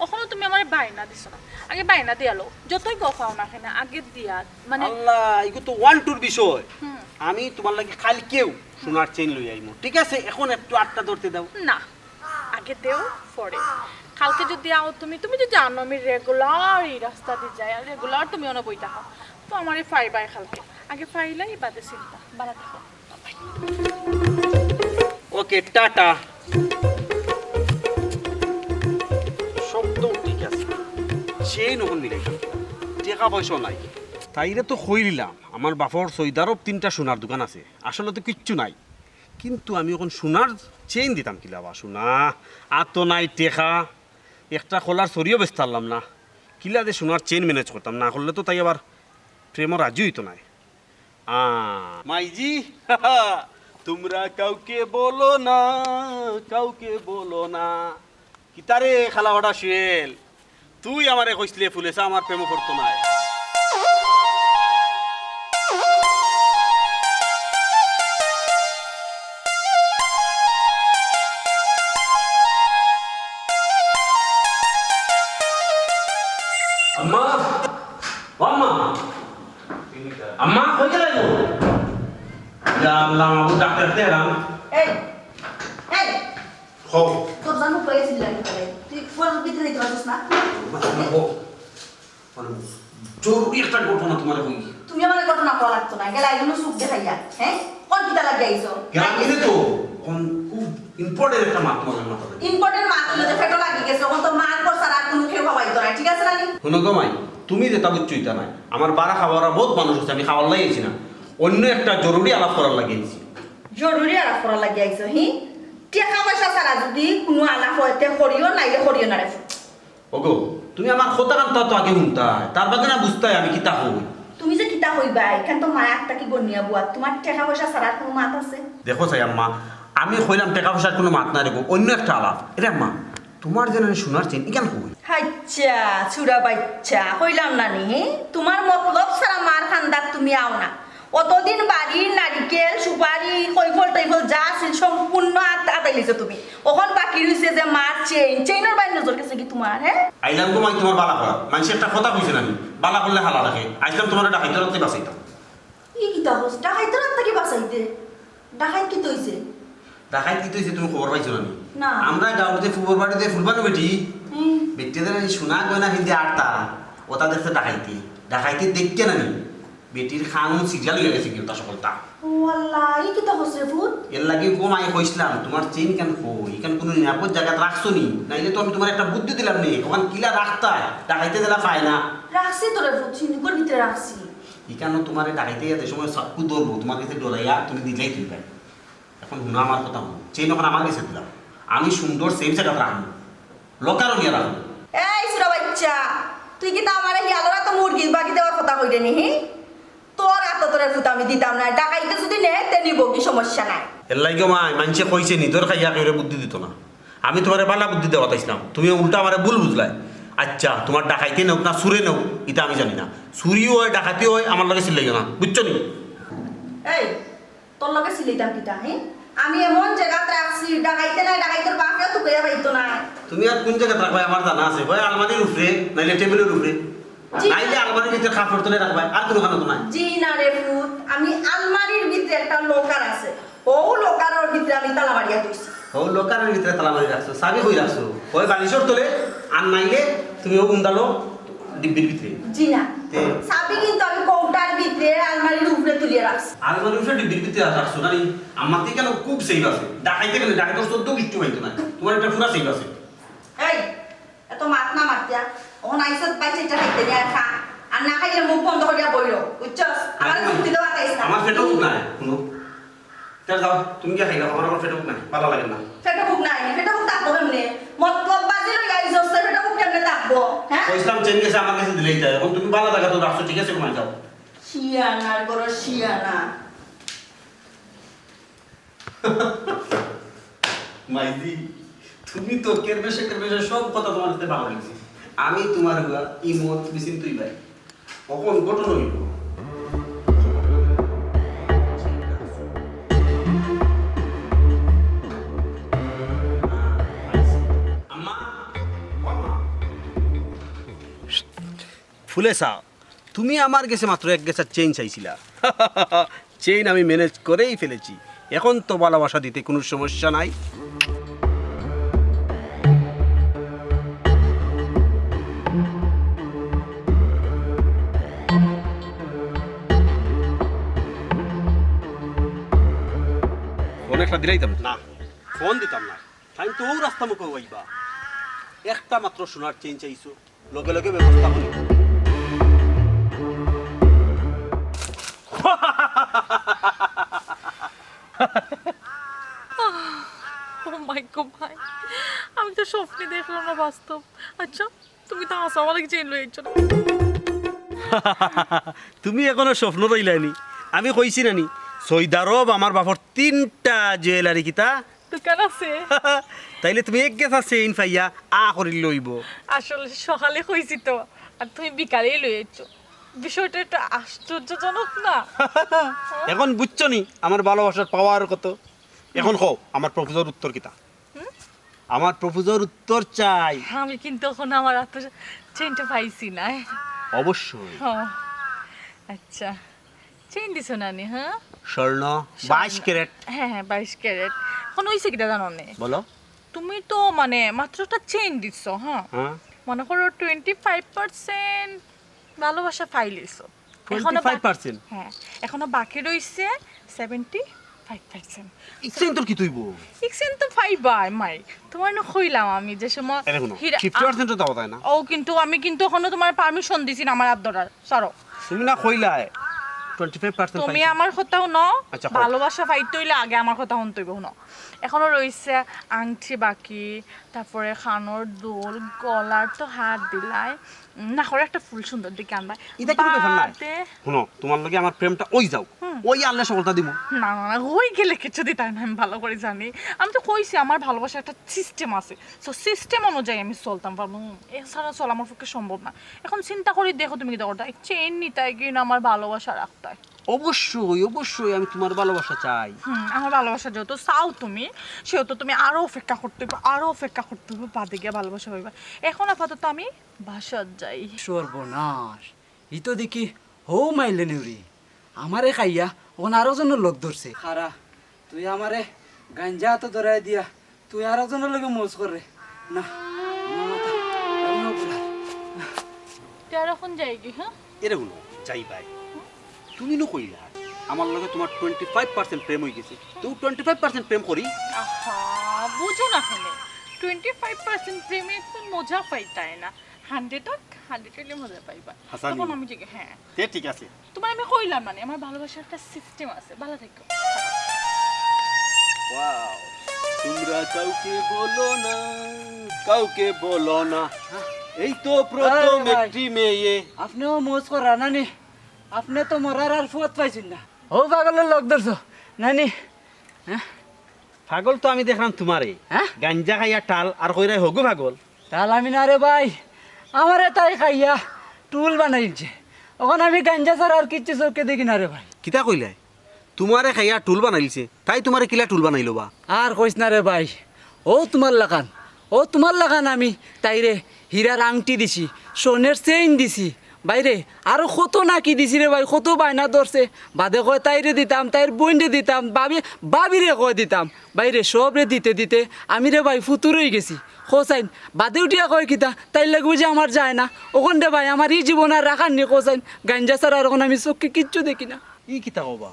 অখনো তুমি আমারে বায়না দিছো না। আগে বায়না দিয়া লও, যতই গো পাও না কেনে, আগে দিয়া, মানে আল্লাহ, ইগু তো ওয়ান টুর বিষয়। হুম। আমি তুমার লাগি কাইলকেউ সোনার চেইন লই আইমু, ঠিক আছে? অখন একটু আটটা ধরতে দাও। না, আগে দেও, পরে। কাইলকে যদি আও তুমি, তুমি তো জানো আমি রেগুলার ই রাস্তা দি যাই, আর রেগুলার তুমি অনো বই থাকো, তো আমারে পাইবায় কাইলকে। আগে পাইলাই বাদে চিন্তা, বালা থাকো। ওকে, টাটা। সব তো ঠিক আছে, চেইন অখন মিলাইতাম, টেকা পয়সা নাই। তাইরে তো কইলিলাম, আমার বাপর সৌদি আরব তিনটা সোনার দোকান আছে, আসলে তো কিচ্ছু নাই। কিন্তু আমি অখন সোনার চেইন দিতাম কিলা বা সোনা, আর তো নাই টেকা, একটা কলার চুড়িও বেচতাম পারলাম না। কিলা যে সোনার চেইন ম্যানেজ করতাম, না করলে তো তাই আবার প্রেমো রাজি অইতো নায়। আ, মাইজি, তোমরা কাউকে বলো না, কাউকে বলো না। কিতারে খালা ফাটা সুয়েল, তুই আমারে কইছলে ফুলেছা আমার প্রেমো পড়তো নায়। মা, ও মা, আম্মা, কই গেলে গো? ইয়া আল্লাহ, মাবুদ, ডাকতে ডাকতে এলাম। এই, এই, কও। তোর জানো কই ছিল আমি তাহলে? তুই ফোন ভিতরে দিতে পারছিস না? মানে, জরুরি একটা ঘটনা তোমার কই। তুমি আমার ঘটনা কওয়া লাগতো না, গেলা এগুলো চুপ দেখাইয়া, হ্যাঁ? কোন কিতা লাগে আইছো? গেলাম এই তো, কোন খুব ইম্পর্টেন্ট একটা মাত তোমার মাথা। ইম্পর্টেন্ট মাত হলো যে পেটো লাগি গেছে, ওখান তো মার পর ছাড়া আর কোনো কেউ খাওয়াইতো না, ঠিক আছে না নি? হুনো গো মাই, তুমি যেটা বুঝছো এটা নাই। আমার বারা খাওয়ারা বহুত মানুষ আছে, আমি খাওয়ার লাগি আইছি না, অন্য একটা জরুরি আলাপ করার লাগি আইছি। জরুরি আলাপ করার লাগি আইছো, হি? টেকা পয়সা ছাড়া যদি কোনো আলাপ হয়, তে করিও, নাইলে করিও না রে। ওগো, তুমি আমার কথা কানটা তো আগে হুনতায়, তার বাদে না বুঝতায় আমি কিতা কই। তুমি যে কিতা কইবায়, এখান তো মায়া একটা কি গনিয়া বুয়া, তোমার টেকা পয়সা ছাড়া আর কোনো মাত আছে? দেখো চাই আম্মা, আমি কইলাম টেকা পয়সার কোনো মাত নাই রে গো, অন্য একটা আলাপ। এরে আম্মা, তোমার যে নানি সোনার চেইন, ইখান কই? আচ্ছা, চুরা বাচ্চা, কইলাম না নি, হি? তোমার মতলব ছাড়া মার কান্দাত তুমি আও না। অতদিন বাড়ির নারিকেল, সুপারি, কইফল টইফল যা আছিল সম্পূর্ণ আত-, আতাই লিছো তুমি। অখন বাকি রইছে যে মার চেইন, চেইনর বায় নজর গেছে কি তোমার, হ্যাঁ? আইলাম গো মাই তোমার বালা করা। মানষে একটা কথা কইছে না নি, বালা করলে হালা রাখে। আইলাম তোমার ডাকাইতর আত থাকি বাঁচাইতাম। ই কিতা কস? ডাকাইতর আত থাকি বাঁচাইতে? ডাকাইত কিতা অইছে? ডাকাইত কিতা অইছে তুমি খবর পাইছো না নি? না। আমরা গাঁওর যে ফুবর বাড়ির যে ফুলবানু বেটি, হুম। বেটিয়ে যে সোনা গয়না পিন্দে আটতা, ওটা দেখছে ডাকাইতে। ডাকাইতে দেখতে না নি? বেটির কান সিরিয়াল অইয়া গেছে কি ওটা সকলতা। ও আল্লাহ, ই কিতা কস রে ফুত? এর লাগি গো মাই কইছিলাম, তোমার চেইন ইখান কই? ইখান কোনো নিরাপদ জাগাত রাখছো নি? নাইলে তো আমি তোমার একটা বুদ্ধি দিলাম নি, ওখান কিলা রাখতা, ডাকাইতে দিলা পায় না। রাখছি তো রে ফুত, সিন্দুকর ভিতরে রাখছি। ইখানো তোমারে ডাকাইতে গেলে সময় চাক্কু ধরবো, তোমার কাছে ডরাইয়া তুমি দিলাই তুলবে। এখন হুনো আমার কথা হুনো, চেইন ওখান আমার কাছে দিলাম, আমি সুন্দর সেফ জাগাত রাখবো, লকারো নিয়া রাখবো। এই চুরা বাচ্চা, তুই কিতা আমারে হিয়ালর আতো মুরগি বাগি দেওয়ার কথা কইরে নি, হি? তোর আতো তোরে ফুত আমি দিতাম না, ডাকাইতে যদি নে, তে নিব, কি সমস্যা নাই। এর লাগি মাই, মানষে কইছে নি, তোর খাইয়া কেউরে বুদ্ধি দিত না। আমি তোমারে বালা বুদ্ধি দেওয়াত আইছিলাম, তুমি উল্টা আমারে ভুল বুঝলায়। আচ্ছা, তোমার ডাকাইতে নেও না চুরে নেও, ইটা আমি জানি না। চুরি হয়, ডাকাতি হয়, আমার লগে চিল্লাইও না, বুঝছো নি? এই, তোর লগে চিল্লাইতাম কিতা, হে? আমি এমন জাগাত রাখছি, ডাকাইতে নাই, ডাকাইতর বাপেও তুকাইয়া পাইতো না। তুমি আর কোন জাগাত রাখবায় আমার জানা আছে, হয় আলমারির উপরে, নাইলে টেবিলর উপরে, জি। নাইলে আলমারির ভিতরে কাপড় তুলে রাখবায়, আর কোনো খানো তো নাই। জি না রে ফুত, আমি আলমারির ভিতরে একটা লকার আছে, ও লকারর ভিতরে আমি তালা মারিয়া থইছি। ও লকারর ভিতরে তালা মারি রাখছো, চাবি কই রাখছো? হয় বালিশর তলে, আর নাইলে তুমি ও উন্দালো ডিব্বির ভিতরে। জি না। তে? চাবি কিন্তু আমি কৌটার ভিতরে আলমারির উপরে তুলিয়া রাখছি। আলমারির উপরে ডিব্বির ভিতরে রাখছো না নি? আমার তো ইখানো খুব সেফ আছে। ডাকাইতে গেলে ডাকাইতর চোদ্দ কিচ্ছু পাইতো না। তোমার একটা পুরা সেফ আছে। এই, এত মাত না মাতিয়া, অখন আইছত বাইচ্চা ইটা খাইতে নি আর খা। আর না খাইলে মুখ বন্ধ করিয়া বইরো, বুঝছস? আমার যুক্তি দেওয়া আইস না। আমার পেটো ভুক নাই, হুনো। তে যাও, তুমি গিয়া খাইলাও, আমার আবার পেটো ভুক নাই, ভালা লাগে না। পেটো ভুক নাই, পেটো ভুক থাকবো কেমনে? মতলব বাজি লইয়া আইছস, পেটো ভুক কেমনে থাকবো? হ্যাঁ? কইছিলাম চেইন গেছে আমার কাছে দিলেই তাই। এখন তুমি ভালা জাগাত রাখছো, ঠিক আছে, ঘুমাই যাও। শিয়ানার ঘরো শিয়ানা। মাইজি, তুমি তো কেরবেশে কেরবেশে সব কথা তোমার সাথে ভালো লাগছে। আমি তোমার হুয়া ইমত বিচিন তুই ভাই। অখন ঘটনা হইল। আম্মা, আম্মা। ফুলে সাহ, তুমি আমার গেছে মাত্র এক গেছার চেইন চাইছিলা। চেইন আমি ম্যানেজ করেই ফেলেছি। এখন তো ভালোবাসা দিতে কোনো সমস্যা নাই। ফোন একটা দিলাইতাম না। ফোন দিতাম না। তাই তো ও রাস্তা মুখে আইবা। একটা মাত্র সোনার চেইন চাইছো। লগে লগে ব্যবস্থা করি। ও মাই গো ভাই, আমি তো স্বপ্নে দেখলাম না বাস্তব। আচ্ছা, তুমি তো হাছা আমার চেইন লই আইছো না? তুমি এখনো স্বপ্ন রইলায়নি। আমি কইছি না নি, সৌদি আরব আমার বাপর তিনটা জুয়েলারি কিতা দোকান আছে। তাইলে তুমি এক গেছা চেইন পাইয়া আ করি লইব। আসলে সকালে কইছি তো, আর তুমি বিকালেই লই আইছো। বিষয়টা একটু আশ্চর্যজনক না? এখন বুঝছো নি আমার ভালোবাসার পাওয়ার কত? এখন কও, আমার প্রপোজর উত্তর কিতা? হুম? আমার প্রপোজালর উত্তর চাই। আমি কিন্তু এখন আমার আতো চেইনটা পাইছি না। অবশ্যই। ও, আচ্ছা, চেইন দিছো না নি? হ্যাঁ, স্বর্ণ, বাইশ ক্যারেট। হ্যাঁ হ্যাঁ, বাইশ ক্যারেট। এখন অইছে কিতা জানো নি? বলো। তুমি তো মানে মাত্র একটা চেইন দিছো, হ্যাঁ? হ্যাঁ। মনে করো টোয়েন্টি ফাইভ পার্সেন্ট ভালোবাসা পাইলিছো। Twenty five percent? হ্যাঁ, এখনো বাকি রইছে সেভেন্টি ফাইভ পার্সেন্ট। ইকসেন তোর কি তুইব? ইকসেন তো পাইবায় মাই, তোমার না কইলাম আমি যে সময় এটা কোনো হীরা- ফিফটি পার্সেন্টও দাও তাই না? ও কিন্তু আমি কিন্তু এখনো তোমার পারমিশন দিছি না আমার আত ধরার, সরো। তুমি না কইলায় টোয়েন্টি ফাইভ পার্সেন্ট? তুমি আমার কথা হুনো। আচ্ছা, কও। ভালোবাসা পাইতে অইলে আগে আমার কথা হুনতে অইব, হুনো। এখনো রইছে আংটি বাকি, তারপরে কানর দুল, গলার তো হার দিলায়, উম, নাকর একটা ফুল সুন্দর দেখি আনবা। এটা কোনো ব্যাপার না। বাদে হুনো, তোমার লগে আমার প্রেমটা অই যাও, ওই আনলে সকলটা দিমু। না না না, ওই গেলে কিছু দিতাম না, আমি ভালো করে জানি। আমি তো কইছি আমার ভালোবাসা একটা সিস্টেম আছে, তো সিস্টেম অনুযায়ী আমি চলতাম পারবো। হুম, এছাড়া চলা আমার পক্ষে সম্ভব না। এখন চিন্তা করি দেখো তুমি কি দরকার, চেইন নিতায় কি না আমার ভালোবাসা রাখতায়? অবশ্যই, অবশ্যই আমি তোমার ভালোবাসা চাই। হুম, আমার ভালোবাসা যেহেতু চাও তুমি, সেহেতু তুমি আরো অপেক্ষা করতে হবে, আরো অপেক্ষা করতে হবে, বাদে গিয়া ভালোবাসা পাইবা। এখন আপাতত আমি বাসাত যাই। সর্বনাশ, ই তো দেখি হউ মাইলে নেউরি। আমারে খাইয়া অখন আরো জনর লগ ধরছে। খারা, তুই আমারে গাঞ্জা আতো ধরাই দিয়া তুই আরো জনর লগে মজ করে। না, আমার মাথা, আমি অপরাধ। তুই আর এখন যাইগি, হ্যাঁ? এরে হুনো, যাইবায়। তুমি নু কইলা আমার লগে তোমার টোয়েন্টি ফাইভ পার্সেন্ট প্রেম অই গেছে, তো টোয়েন্টি ফাইভ পার্সেন্ট প্রেম করি। আহা, বুঝো না কেনে? টোয়েন্টি ফাইভ পার্সেন্ট প্রেমে তো মজা পাইতায় না। হান্ড্রেড হোক, হান্ড্রেড অইলে মজা পাইবা। হাসানি। তখন আমি ঠিক, হ্যাঁ। তে ঠিক আছে। তোমার আমি কইলাম না নি, আমার ভালোবাসার একটা সিস্টেম আছে, ভালো থাকো। ওয়াও, তোমরা কাউকে বলো না, কাউকে বলো না, এই তো প্রথম আরে ভাই। একটি মেয়ে। আপনেও মজ করা নানি, আপনে তো মরার আর ফুয়াত পাইছেন না। ও পাগলর লগ ধরছো নানি। হ্যাঁ? পাগল তো আমি দেখলাম তোমারে। হ্যাঁ? গাঞ্জা খাইয়া টাল আর কইরায় হগু পাগল। তাহলে আমি না রে ভাই, আমারে তাই খাইয়া টুল বানাইলছে। অখন আমি গাঞ্জা ছাড়া আর কিচ্ছু চোখে দেখি না রে ভাই। কিতা কইলায়? তোমারে খাইয়া টুল বানাইলছে, তাই তোমারে কিলা টুল বানাইলো বা? আর কইস না রে ভাই, ও তোমার লাখান, ও তোমার লাখান আমি তাইরে হীরার আংটি দিছি, সোনের চেইন দিছি, বাইরে আরো কত নাকি দিছি রে ভাই, কত বায়না ধরছে। বাদে কয় তাইরে দিতাম, তাইর বইনরে দিতাম, ভাবি, ভাবিরে কয় দিতাম, বাইরে সবরে দিতে দিতে আমি রে ভাই ফুতুর অই গেছি। কও চাইন, বাদে উঠিয়া কয় কিতা, তাইর লাগি বুঝি আমার যায় না। অখন রে ভাই আমার ই জীবন আর রাখার নি, কও চাইন, গাঞ্জা ছাড়া আর অখন আমি চোখে কিচ্ছু দেখি না। ই কিতা কও বা?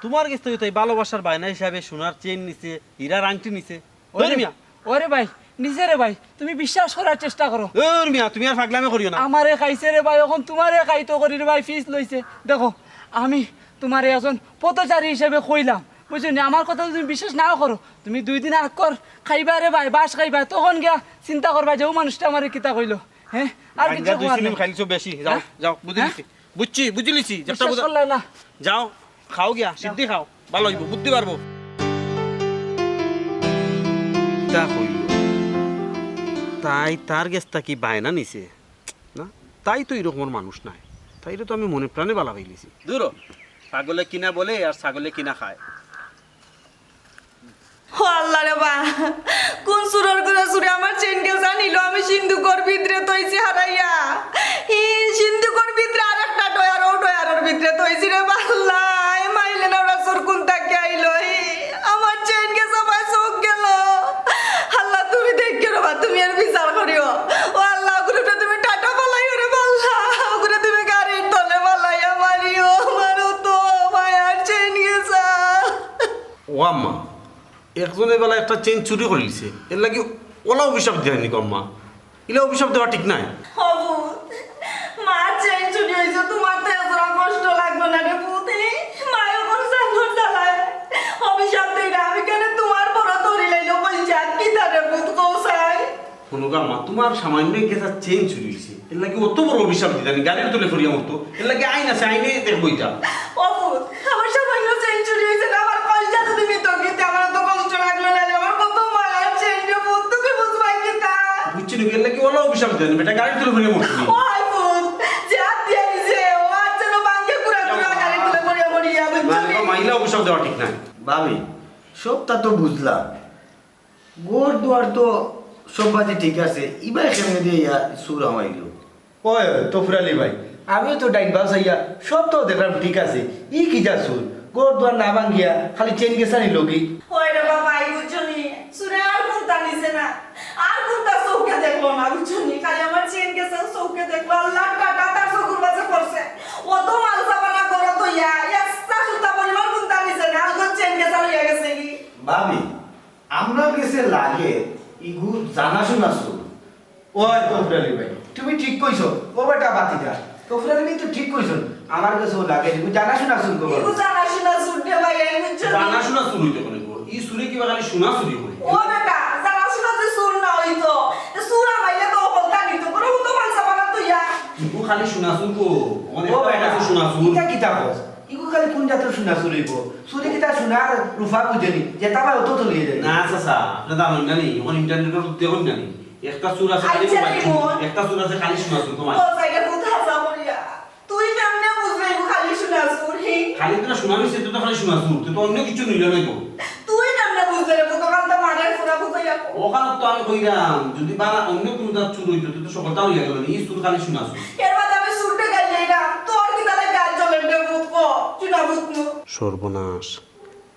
তোমার গেছ থাকি তাই ভালোবাসার বায়না হিসাবে সোনার চেইন নিছে, হীরার আংটি নিছে। ওরে মিয়া। ওরে ভাই, নিছে রে ভাই, তুমি বিশ্বাস করার চেষ্টা করো। ওরে মিয়া, তুমি আর পাগলামি করিও না। আমারে খাইছে রে ভাই, অখন তোমারে খাইতো করি রে ভাই, ফিস লইছে। দেখো, আমি তোমারে একজন পথচারী হিসাবে কইলাম, বুঝছো নি? আমার কথা তুমি বিশ্বাস নাও করো, তুমি দুই দিন আগ কর খাইবা রে ভাই, বাস খাইবা, তখন গিয়া চিন্তা করবা যে ও মানুষটা আমারে কিতা কইলো। হ্যাঁ, আর কিছু গাঞ্জা দুই কওয়ার সিলিম নাই। খাইলছো বেশি। যাও, হ্যাঁ? যাও, বুঝি হ্যাঁ? লিছি। বুঝছি, বুঝি লিছি। যেটা বিশ্বাস বুঝা- করলে না। যাও, খাও গিয়া, সিদ্ধি খাও, ভালো অইব, বুদ্ধি পারবো। তা কইল, তাই তার গেছ থাকি বায়না নিছে না? তাই তো এরকমর মানুষ নায়। তাইরে তো আমি মনে প্রাণে বালা পাইলিছি। দূর, পাগলে কিনা বলে আর ছাগলে কিনা খায়। ও আল্লাহ রে বা, কোন চুরর ঘরে চুরে আমার চেইন গেছা নিল, আমি সিন্ধুকর ভিতরে থইছি হারাইয়া। ই সিন্ধুকর ভিতরে আরেকটা ডয়ার, ও ডয়ারর ভিতরে থইছি রে বা আল্লাহ। এ মাইলে না ওরা চুর কোন তাকে আইলো? ই আমার চেইন গেছা ভাই, চোখ গেল। আল্লাহ তুমি দেখো রে বা, তুমি আর বিচার করিও। ও আল্লাহ, ওগুলোটা তুমি টাটা ফালাইও রে বা আল্লাহ, ওগুলো তুমি গাড়ির তলে ফালাইয়া মারিও, মারো তো, ভাই আর চেইন গেছা। ও আম্মা, একজনে বেলা একটা চেইন চুরি করিলিছে, এর লাগি ওলা অভিশাপ দেয় নি গো আম্মা? ইলা অভিশাপ দেওয়া ঠিক নায়। হবু, মা চেইন চুরি হইছে, তোমার তো এতটা কষ্ট লাগবে না রে পুত। এই মায়ও কোন জানোর জ্বালায় অভিশাপ দেই না, আমি কেন তোমার বড় ধরি লাইলো কইছি, আর কি তারে পুত কৌশাই? হুনো গো আম্মা, তোমার সামান্য গেছা চেইন চুরি হইছে, এর লাগি অত বড় অভিশাপ দিতা নি, গাড়ির তলে ফড়িয়া মরতো, এর লাগি আইন আছে, আইনে দেখবো এটা। ও পুত, আমার সামান্য চেইন চুরি হইছে না, আমার কলজা যদি নিত গিতে আমার তো কষ্ট লাগলো না রে, আমার কত মায়ার চেইন রে পুত, তুমি বুঝবাই কিতা? বুঝছি নি, এর লাগি ওলা অভিশাপ দেন, বেটা গাড়ির তলে ফড়িয়া মরতো নি। ও আই পুত, যে হাত দিয়া দিছে, ও হাত যেন ভাঙ্গে কুড়া কুড়া গাড়ির তলে পড়িয়া মরিয়া, বুঝছো না, নি? গো, মাইলা অভিশাপ দেওয়া ঠিক নায়। ভাবি, সবটা তো বুঝলাম, ঘর দুয়ার তো সব বাদে ঠিক আছে, ইবায় কেমনে দিয়া ইয়া চুর হামাইলো? ওই, ওই, তফুর আলী ভাই, আমিও তো ডাইন বাম চাইয়া সব তো দেখলাম ঠিক আছে, ই কিতা চুর? ঘর দুয়ার না ভাঙ্গিয়া খালি চেইন গেছানি লগে। ওই রে বাবা, এই বুঝছো নি? চুরে আর কুনটা নিছে না, আর কুনটা চউখে দেখলো না, বুঝছো নি? খালি আমার চেইন গেছে চউখে দেখলো, আল্লার টাটা তার চউখর মাঝে পড়ছে। অত মাল সামানা ঘরো থইয়া, একটা সুতা পরিমাণ কুনটা নিছে না, আর চেইন গেছে লইয়া গেছে কি? ভাবি, আমরার গেছে লাগে ইগু জানাশুনা চুর। ওই তফুর আলী ভাই, তুমি ঠিক কইছো। ও বেটা বাতিজা, তফুর আলী ভাই তো ঠিক কইছইন। আমার গেছেও লাগে ইগু জানাশুনা চুর গো। ইগু জানাশুনা চুর রে ভাই, এই বুঝছো নি? জানাশুনা চুর অইতো কেনে গো? ই চুরে কিবা খালি সোনা চুরি করে? ও বেটা, জানাশুনা যে চুর না অইতো, তে চুর হামাইলে তো হকলতা নিতো, কোনো তো মাল সামানা থইয়া। ইগু খালি সোনা চুর গো, অনেক ও বেটা, সোনা চুর। ইটা কিতা কস? ইগু খালি কুন জাতর সোনা চুর অইবো? চুরে কিতা সোনার রূপা বুঝে নি, যেতা পায় অতা তো লইয়া যায়। না চাচা, আপনে জানইন না নি, অখন ইন্টারনেটর যুগ, দেখইন না নি? একটা চুর আছে খালি আচ্ছা, সোনা চুর, রিমন। একটা চুর আছে খালি সোনা চুর, কমাই। ও জায়গা তো হাছা করিয়া। তুই কেমনে বুঝলে ইগু খালি সোনা চুর, হি? খালি তো সোনা নিছে, তো খালি সোনা চুর, তো অন্য কিছু নিল না তো। তুই কেমনে বুঝলে রে? তো কাল তো মারে সোনা বুঝাইয়া। অখান তো আমি কইরাম, যদি বালা অন্য কুনু জাত চুর অইতো, তো হকলতা লইয়া গেলো নি, ই চুর খালি সোনা চুর। এর বাদে আমি চুররে গাইল্লাইরাম, তোর কিতা লাগে গাত জ্বলের রে পুত, ক, সোনা পুত নু। সর্বনাশ,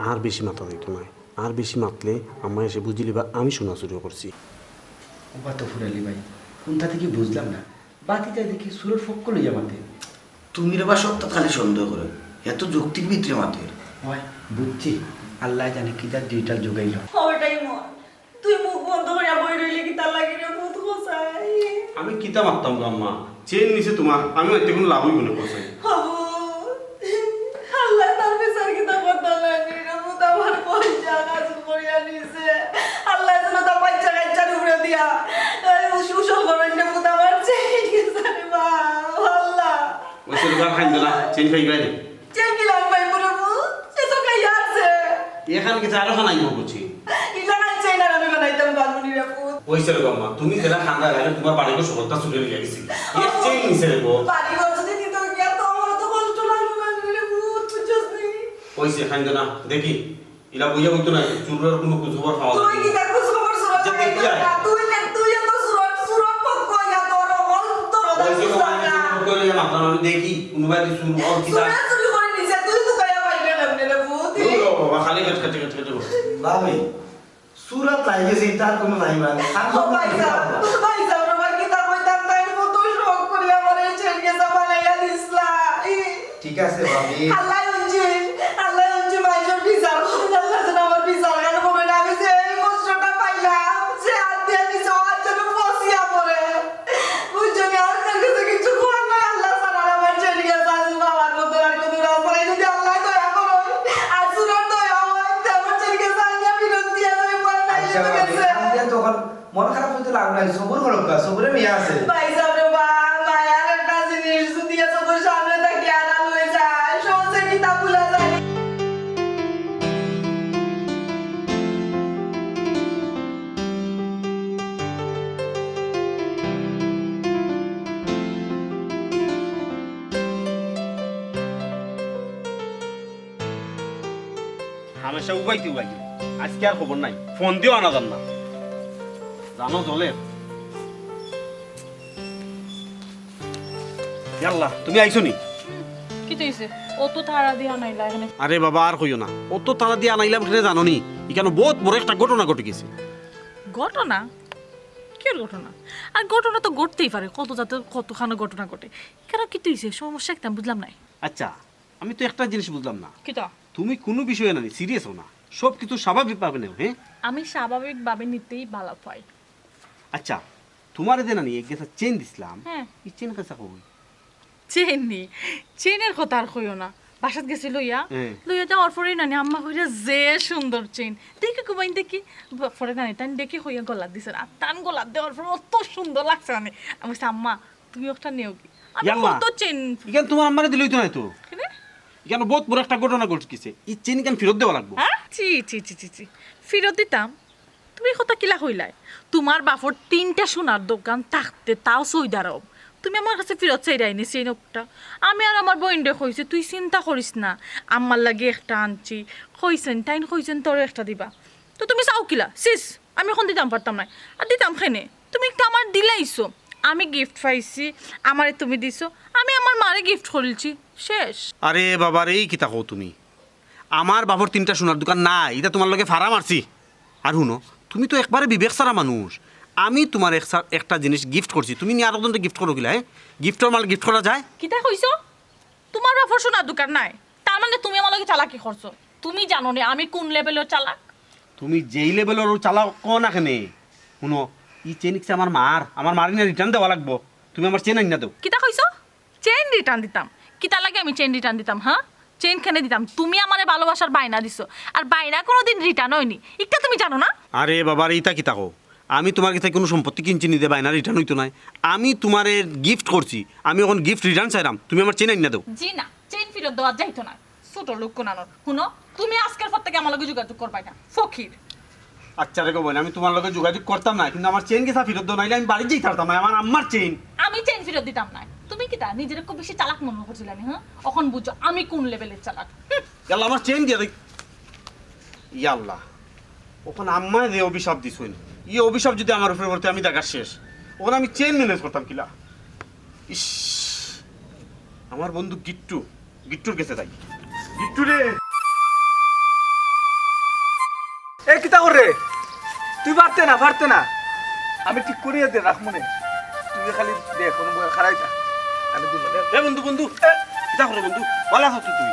আর বেশি মাতা যাইতো নায়, আর বেশি মাতলে আম্মায় এসে বুঝিলিবা আমি সোনা চুরি করছি। ওবা তফুর আলী ভাই, কুনটা থাকি বুঝলাম না, বাতিজায় দেখি চুরর পক্ষ লইয়া মাতে। তুমি রে বা সবতা খালি সন্দেহ করো, হে তো যুক্তির ভিতরে মাতের। ওই, বুঝছি, আল্লায় জানে কিতা ডিজিটাল যুগাইল। ওটাই মন। তুই মুখ বন্ধ করিয়া বই রইলে কিতার লাগি রে পুত, কছাই? আমি কিতা মাততাম গো আম্মা? চেইন নিছে তুমার, আমি অইতে কুনু লাভ অইবো না, কছাই। হবু, আল্লায় তার বিচার কিতা করতা নায় নি রে পুত, আমার পয়সা কাজ করিয়া নিছে। আল্লায় যেন তার বাচ্চা কাচ্চার উপরে দিয়া, এই উস-, উসল করেন রে পুত, আমার চেইন গেছে রে মা, ও আল্লাহ। ওই ছেলে আর খাইন্দ না, চেইন পাইবায় নি। চেইন কিলা পাইমু রে পুত? সে তো খাইয়া আছে। এখান কিতা আরো খানাইবো বুঝি? ইলা নাই চেইন আর আমি বানাইতাম পারমু নি রে পুত। ওই ছেলে গো আম্মা, তুমি যেলা খান্দা লাগে তুমার বাড়ি ঘর হকলতা চুরে লইয়া গেছে। এক চেইন নিছে রে গো। বাড়ি ঘর যদি নিত গিয়া তো আমার তো কষ্ট লাগলো না রে পুত, বুঝছস নি? ওই যে খাইন্দ না, দেখি। ইলা বইয়া অইতো নায়, চুরর কুনু খোঁজ খবর পাওয়া যায় না। তুই কিতা খোঁজ খবর চুরর আচ্ছা, দেখি আয়। তুই নে, তুই এত চুরর, চুরর পক্ষ ইয়া তোর হল, তোর ওই যে বুঝলাম না। চুরর পক্ষ লইয়া মাতলাম, আমি দেখি, কুনু বাড়ি চুর হল কিতা। চুরে চুরি করে নিছে, তুই তো গায়া পাইবে না রে পুত। দূর হ বাবা, খালি খেট খেট খেট খেট। ভাবি, চুরাত লাগি গেছে, ইতার কুনু নাই মানে। ও ভাই সাহেব, ভাই সাহেব, রে ভাই, কিতা কইতাম, তাই কত শখ করি আমার এই ছেলেকে সামালাইয়া দিছলা। ই। ঠিক আছে, ভাবি। আল্লাহ উঞ্জি, আল্লাহ উঞ্জি, মাইজর বিচার করুন, আল্লাহ যেন আমার বিচার কেন করবে না। আমি যে এই কষ্টটা পাইলাম, যে হাত দিয়ে দিছে, ও হাত যেন ফসিয়া পড়ে। বুঝছো নি? আর তার কাছে কিছু করার নাই, আল্লাহ ছাড়া আর আমার ছেলেকে সাজু বাবার মতো আর কোনো রাস্তা নাই। যদি আল্লাহ দয়া করো, আর সুরার দয়া হয়, তে আমার ছেলেকে সাজা ফিরত দিয়ে আমি পরে নাই আচ্ছা, যেতে ভাবি, গেছে। আমি আর তখন মন খারাপ হইতে লাভ নাই, সবুর করো, সবুরে মিয়া আছে। ভাই সাহেব রে বা, মায়ার একটা জিনিস যদি এত করে সামনে থাকি আড়াল হয়ে যায়, সহজে কিতা ভুলা যায়। হামেশা উবাইতে উবাইতে। আজকে আর খবর নাই। ফোন দিও আনা যান না। জানো জলের। ইয়াল্লা, তুমি আইছো নি? কিতা অইছে? অত তাড়া দিয়া আনাইলা এখানে। আরে বাবা, আর কইও না। অত তাড়া দিয়া আনাইলাম কেনে জানো নি? ইখানো বহুত বড় একটা ঘটনা ঘটি গেছে। ঘটনা? কির ঘটনা? আর ঘটনা তো ঘটতেই পারে। কত জাতে কতখানো ঘটনা ঘটে। ইখানো কিতা অইছে? সমস্যা কিতা বুঝলাম না। আচ্ছা, আমি তো একটা জিনিস বুঝলাম না। কিতা? তুমি কুনু বিষয়ে নানি সিরিয়াস হও না, সব কিছু স্বাভাবিকভাবে নেও, হ্যাঁ? আমি স্বাভাবিকভাবে নিতেই ভালা পাই। আচ্ছা, তুমারে যে নানি এক গেছা চেইন দিছলাম, হ্যাঁ। ই চেইন খাইছা কই? চেইন নি? চেইনর কথা আর কইও না। বাসাত গেছি লইয়া, হ্যাঁ। লইয়া যাওয়ার পরেই নানি আম্মা কইরা যে সুন্দর চেইন। দেখি কুবাইন দেখি, পরে নানি তাইন দেখি কইয়া গলাত দিছে। আর তান গলাত দেওয়ার পর অত সুন্দর লাগছে নানি। আমি কইছি, "আম্মা, তুমি একটা নেও কি?" আমি ইয়াল্লা। কত চেইন। ইখান তুমার আম্মারে দিলে অইতো নায় তো। কেনে? ইখান বহুত বড় একটা ঘটনা ঘটি গেছে। ই চেইন ইখান ফিরত দেওয়া লাগবো। হ্যাঁ? ছি, ছি, ছি, ছি, ছি। ফিরত দিতাম? তুমি কথা কিলা কইলায়? তুমার বাপর তিনটা সোনার দোকান থাকতে তাও সৌদি আরব। তুমি আমার কাছে ফিরত চাইরায় নি চেইন একটা। আমি আর আমার বইনরে কইছি, "তুই চিন্তা করিস না, আম্মার লাগি একটা আনছি।" কইছইন, তাইন কইছইন, "তোরে একটা দিবা।" তো তুমি চাও কিলা? সিস, আমি অখন দিতাম পারতাম নায়। আর দিতাম কেনে? তুমি একটা আমারে দিলাইছো, আমি গিফট পাইছি, আমারে তুমি দিছো, আমি আমার মারে গিফট করিলছি, শেষ। আরে বাবা রে, ই কিতা কও তুমি? আমার বাপর তিনটা সোনার দোকান নাই, ইতা তুমার লগে ফাড়া মারছি। আর হুনো, তুমি তো একবারে বিবেক ছাড়া মানুষ। আমি তুমারে এক সা-, একটা জিনিস গিফট করছি, তুমি নিয়া আরকজনরে গিফট করো কিলা, হে? গিফটর মাল গিফট করা যায়? কিতা কইছো? তুমার বাপর সোনার দোকান নাই, তার মানে তুমি আমার লগে চালাকি করছো। তুমি জানো নি আমি কোন লেভেলর চালাক? তুমি যেই লেভেলর চালাক কও না কেনে, হুনো, ই চেইন ইকসা আমার মার, আমার মারে নিয়া রিটার্ন দেওয়া লাগবো। তুমি আমার চেইন আইনা দেও। কিতা কইছো? চেইন রিটার্ন দিতাম? কিতার লাগি আমি চেইন রিটার্ন দিতাম, হ্যাঁ? চেইন কেনে দিতাম? তুমি আমারে ভালোবাসার বায়না দিছো, আর বায়না কোনোদিন রিটার্ন অয়নি, ইটা তুমি জানো না? আরে বাবা রে, ইতা কিতা কও? আমি তুমার গেছে কুনু সম্পত্তি কিনছি নি যে বায়না রিটার্ন অইতো নায়। আমি তুমারে গিফট করছি, আমি অখন গিফট রিটার্ন চাইরাম, তুমি আমার চেইন আইনা দেও। জি না, চেইন ফিরত দেওয়া যাইতো না। ছোট লোক কোনানর। হুনো, তুমি আজকের পর থাকি আমার লগে যোগাযোগ করবায় না। ফকির। আচ্ছা রে গো বইন, আমি তুমার লগে যোগাযোগ করতাম না, কিন্তু আমার চেইন গেছা ফিরত দেও, নাইলে আমি বাড়িত যাইতাম পারতাম না, আমার আম্মার চেইন। আমি চেইন ফিরত দিতাম না। তুমি কিতা নিজরে খুব বেশি চালাক মনো করছিলায় নি, হ্যাঁ? অখন বুঝো আমি কোন লেভেলর চালাক। হুম। ইয়াল্লা, আমার চেইন দিয়া দেই। ইয়াল্লা, অখন আম্মায় যে অভিশাপ দিছইন, ই অভিশাপ যুদি আমার উপরে পড়তে, আমি জাগা শেষ। অখন আমি চেইন ম্যানেজ করতাম কিলা? ইস, আমার বন্ধু গিট্টু, গিট্টুর গেছে যাই। গিট্টু রে। এ, কিতা করে? তুই পারতে না, পারতে না। আমি ঠিক করিয়া দে, রাখমুনে। তুই খালি দেখ, কোনো বই খারাই যা। আমি দিব নে। এ বন্ধু, বন্ধু, এ, কিতা করে বন্ধু? ভালা আছো তো তুই?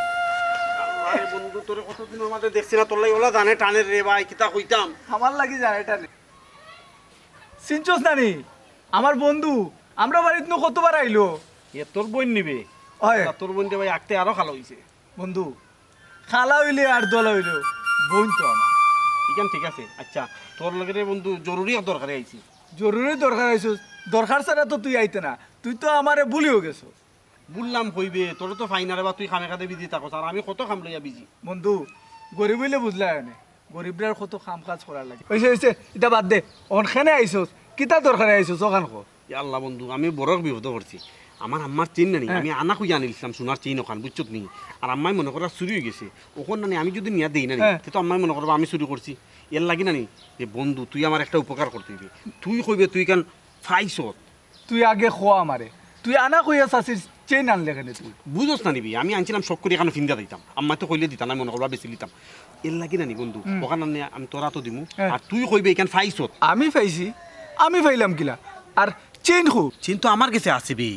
আরে বন্ধু, তোরে কতদিনর মাঝে দেখছি না, তোর লাগি অলা জানে টানের রে ভাই, কিতা কইতাম? আমার লাগি জানে টানে। চিনছস না নি? আমার বন্ধু, আমরা বাড়িত নু কতবার আইলো। এ তোর বইন নিবে? অয়। তোর বইন দে ভাই, আঁকতে আরো খালা অইছে। বন্ধু, খালা অইলে আর দলা অইলেও বইন তো আমার। ইখান ঠিক আছে। আচ্ছা, তোর লগে রে বন্ধু জরুরি এক দরকারে আইছি। জরুরি দরকার আইছস? দরকার ছাড়া তো তুই আইতে না। তুই তো আমারে ভুলিও গেছস। ভুললাম কইবে, তোরে তো পাই না রে বা, তুই কামে কাজে বিজি থাকস, আর আমি কত কাম লইয়া বিজি। বন্ধু, গরিব অইলে বুঝলায় নে, গরিবরার কত কাম কাজ করার লাগে। অইছে, অইছে, ইটা বাদ দে। অখন কেনে আইছস? কিতা দরকারে আইছস? অখান ক। ইয়া আল্লাহ বন্ধু, আমি বড় বিপদো পড়ছি। আমার আম্মার চেইন নানি, হ্যাঁ। আমি আনা কইয়া আনিলছিলাম সোনার চেইন অখান, বুঝছত নি? আর আম্মায় মনো কররা চুরি অইগেছে। অখন নানি আমি যুদি নিয়া দেই নানি, হ্যাঁ। তে তো আম্মায় মনো করবা আমি চুরি করছি। এর লাগি নানি, যে বন্ধু, তুই আমার একটা উপকার করতে অইবে। তুই কইবে তুই ইখান পাইছত। তুই আগে ক আমারে, তুই আনা কইয়া চাচির চেইন আনলে কেনে তুই? বুঝস না নি বে, আমি আনছিলাম শখ করি ইখান ফিন্দা দিতাম। আম্মায় তো কইলে দিতা না, মনো করবা বেচিলিতাম। এর লাগি নানি বন্ধু, হুম। অখান আনিয়া আমি তোর আতো দিমু। হ্যাঁ। আর তুই কইবে ইখান পাইছত। আমি পাইছি? আমি পাইলাম কিলা? আর চেইন কো? চেইন তো আমার গেছে আছে বে।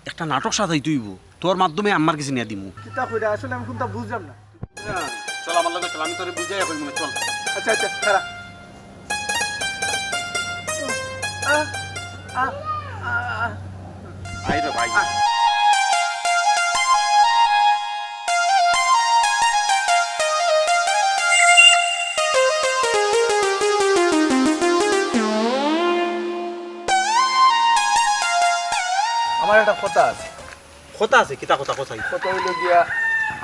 একটা নাটক সাজাইতে অইবো। তোর মাধ্যমে আম্মার গেছে নিয়া দিমু। কিতা কইরা? আসলে আমি কুনতা বুঝলাম না। চল আমার লগে চল, আমি তোরে বুঝাইয়া কইমু নে, চল। আচ্ছা, আচ্ছা, খাড়া। আ, আ, আ, আ। আয় রে ভাই। আ। আমার একটা কথা আছে। কথা আছে? কিতা কথা কও চাই? কথা অইলো গিয়া,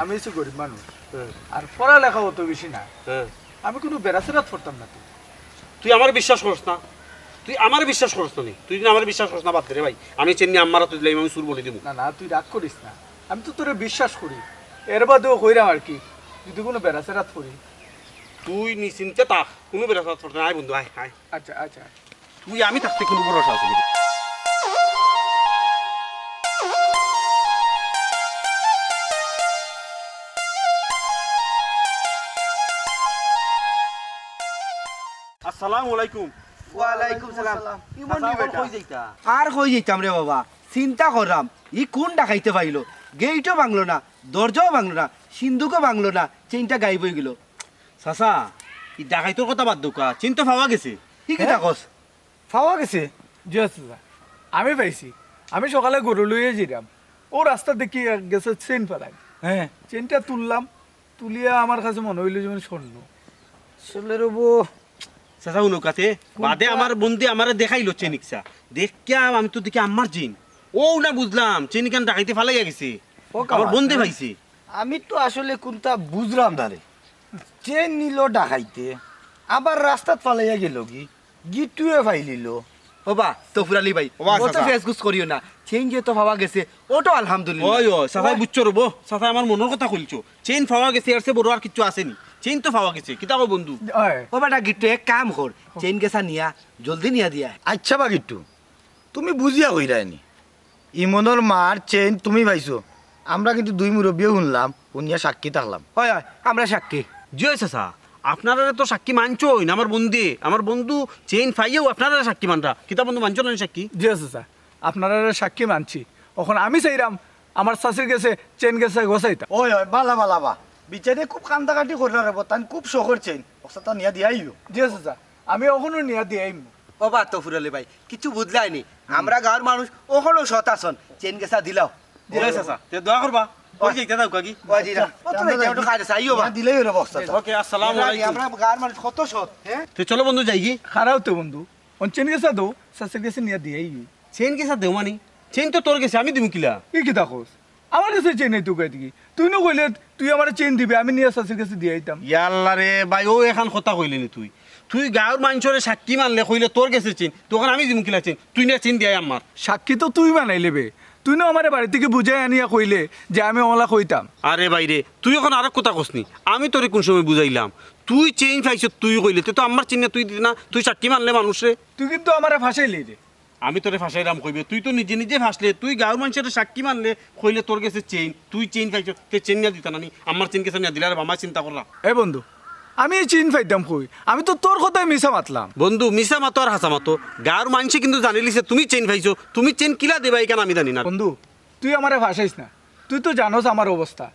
আমি অইছি গরিব মানুষ। হ্যাঁ। আর পড়ালেখা অত বেশি না। হ্যাঁ। আমি কুনু বেড়াছেড়াত পড়তাম না তো। তুই আমারে বিশ্বাস করস না? তুই আমারে বিশ্বাস করস না নি? তুই যদি আমারে বিশ্বাস করস না, বাদ দে রে ভাই। আমি চেইন নিয়া আম্মার আতো দিলাইমু, আমি চুর বলি দিমু। না, না, তুই রাগ করিস না। আমি তো তোরে বিশ্বাস করি। এর বাদেও কইরাম আর কি, যদি কুনু বেড়াছেড়াত পড়ি। তুই নিশ্চিন্তে থাক, কুনু বেড়াছেড়াত পড়তে না। আয় বন্ধু, আয়, আয়। আচ্ছা, আচ্ছা। তুই আমি থাকতে কুনু ভরসা আছে নি? আসসালামু আলাইকুম। ওয়ালাইকুম সালাম। ইমন নি বেটা। কই যাইতা? আর কই যাইতাম রে বাবা, চিন্তা কররাম, ই কুন ডাকাইতে পাইলো? গেইটও ভাঙলো না, দরজাও ভাঙলো না, সিন্দুকও ভাঙলো না, চেইনটা গায়েব অইগেলো। চাচা, ই ডাকাইতর কথা বাদ দেউক্কা, চেইন তো পাওয়া গেছে। ই কিতা কস? পাওয়া গেছে? জি চাচা, আমি পাইছি। আমি সকালে গরু লইয়া যাইরাম, অউ রাস্তাত দেখি গেছে চেইন ফালাই। হ্যাঁ। চেইনটা তুললাম, তুলিয়া আমার কাছে মনো অইলো যেমন স্বর্ণ। আসলে রে বো। চাচা, হুনো কাতে, বাদে আমার বন্ধে আমারে দেখাইলো চেইন ইকসা। দেখিয়া আমি তো দেখি আম্মার চেইন। অউ না বুঝলাম, চেইন ইখান ডাকাইতে ফালাইয়া গেছে। ও আমার বন্ধে পাইছে। আমি তো আসলে কুনতা বুঝরাম না রে। চেইন নিলো ডাকাইতে, আবার রাস্তাত ফালাইয়া গেলোগি, গিট্টুয়ে পাইলিলো। ওবা, তফুর আলী ভাই, ওবা, অত চাচা। ফেসগুস করিও না। চেইন যেহেতু পাওয়া গেছে, অউটা আলহামদুলিল্লাহ। ওই, ওই, চাচাই বুঝছো রে বো, চাচাই আমার মনর কথা কইলছো। চেইন পাওয়া গেছে, এর চেয়ে বড় আর কিচ্ছু আছে নি। চেইন তো পাওয়া গেছে, কিতা কও বন্ধু? অয়। ও বেটা গিট্টু, এক কাম কর, চেইন গেছা নিয়া, জলদি নিয়া দিয়া আয়। আইচ্ছা বা গিট্টু, তুমি বুঝিয়া কইরায়নি। ইমনর মার চেইন তুমি পাইছো, আমরা কিন্তু দুই মুরব্বিয়ে হুনলাম, হুনিয়া সাক্ষী থাকলাম। অয়, অয়, আমরা সাক্ষী। জি অয় চাচা, আপনারারে তো সাক্ষী মানছইন, আমার বন্ধে, আমার বন্ধু চেইন পাইয়াউ আপনারারে সাক্ষী মানরা। কিতা বন্ধু, মানছো না নি সাক্ষী? জি অয় চাচা, আপনারারে সাক্ষী মানছি। অখন আমি চাইরাম আমার চাচির গেছে চেইন গেছা গছাইতাম। অয়, অয়, বালা, বালা, বা। বিচারে খুব কান্দাকাটি কররা রে বা, তান খুব শখর চেইন। অসাতা নিয়া দিয়াইও। জি অয় চাচা, আমি অখনউ নিয়া দিয়াইমু। ও বা তফুর আলী ভাই, কিচ্ছু বুঝলায়নি। আমরা গাঁওর মানুষ অখনও সৎ আছইন, চেইন গেছা দিলাও। জি অয় চাচা, তে দোয়া করবা। ওই যে ইটা দাও কাকি। ওই জি না। ও তো আমরা যাই। একটু খাইরে চাইও বা। না দিলেই অইলো বস্তা। ওকে, আসসালামু আলাইকুম। আমরা গাঁওর মানুষ কত সৎ, হ্যাঁ? তে চলো বন্ধু, যাইগি। খাড়াও তো বন্ধু, অন চেইন গেছা দেও, চাচির গেছে নিয়া দিয়াই। চেইন গেছা দেও মানে? চেইন তো তোর গেছে, আমি দিমু কিলা? ই কিতা কস? আমার গেছে চেইন নাই তো কই থাকি? তুই নু কইলে তুই আমারে চেইন দিবে, আমি নিয়া চাচির গেছে দিয়াইতাম। ইয়াল্লা রে ভাই, অউ এখান কথা কইলে নি তুই? তুই গাঁওর মানষরে সাক্ষী মানলে কইলে তোর গেছে চেইন, তখন আমি দিমু কিলা চেইন? তুই নিয়া চেইন দিয়াই আমার। সাক্ষী তো তুই বানাইলে বে, তুই নু আমারে বাড়ি থাকি বুঝাই আনিয়া কইলে যে আমি অলা কইতাম। আরে ভাই রে, তুই অখন আরক কথা কস নি, আমি তোরে কুন সময় বুঝাইলাম? তুই চেইন পাইছস তুই কইলে, তে তো আমার চেইন না তুই দিতে না, তুই সাক্ষী মানলে মানুষরে। তুই কিন্তু আমারে ফাঁসাইলি রে। আমি তোরে ফাঁসাইরাম কইবে, তুই তো নিজে নিজে ফাঁসলে, তুই গাঁওর মানষরে সাক্ষী মানলে, কইলে তোর গেছে চেইন, তুই চেইন পাইছস, তে চেইন নিয়া দিতা না নি, আমার চেইন গেছা নিয়া দিলা রে বা, আমায় চিন্তা কররা। এ বন্ধু, আমি ই চেইন পাইতাম কই? আমি তো তোর কথায় মিছা মাতলাম। বন্ধু, মিছা মাতো আর হাছা মাতো, গাঁওর মানষে কিন্তু জানিলিছে তুমি চেইন পাইছো, তুমি চেইন কিলা দিবা ইখান আমি জানি না। বন্ধু, তুই আমারে ফাঁসাইস না, তুই তো জানোস আমার অবস্থা,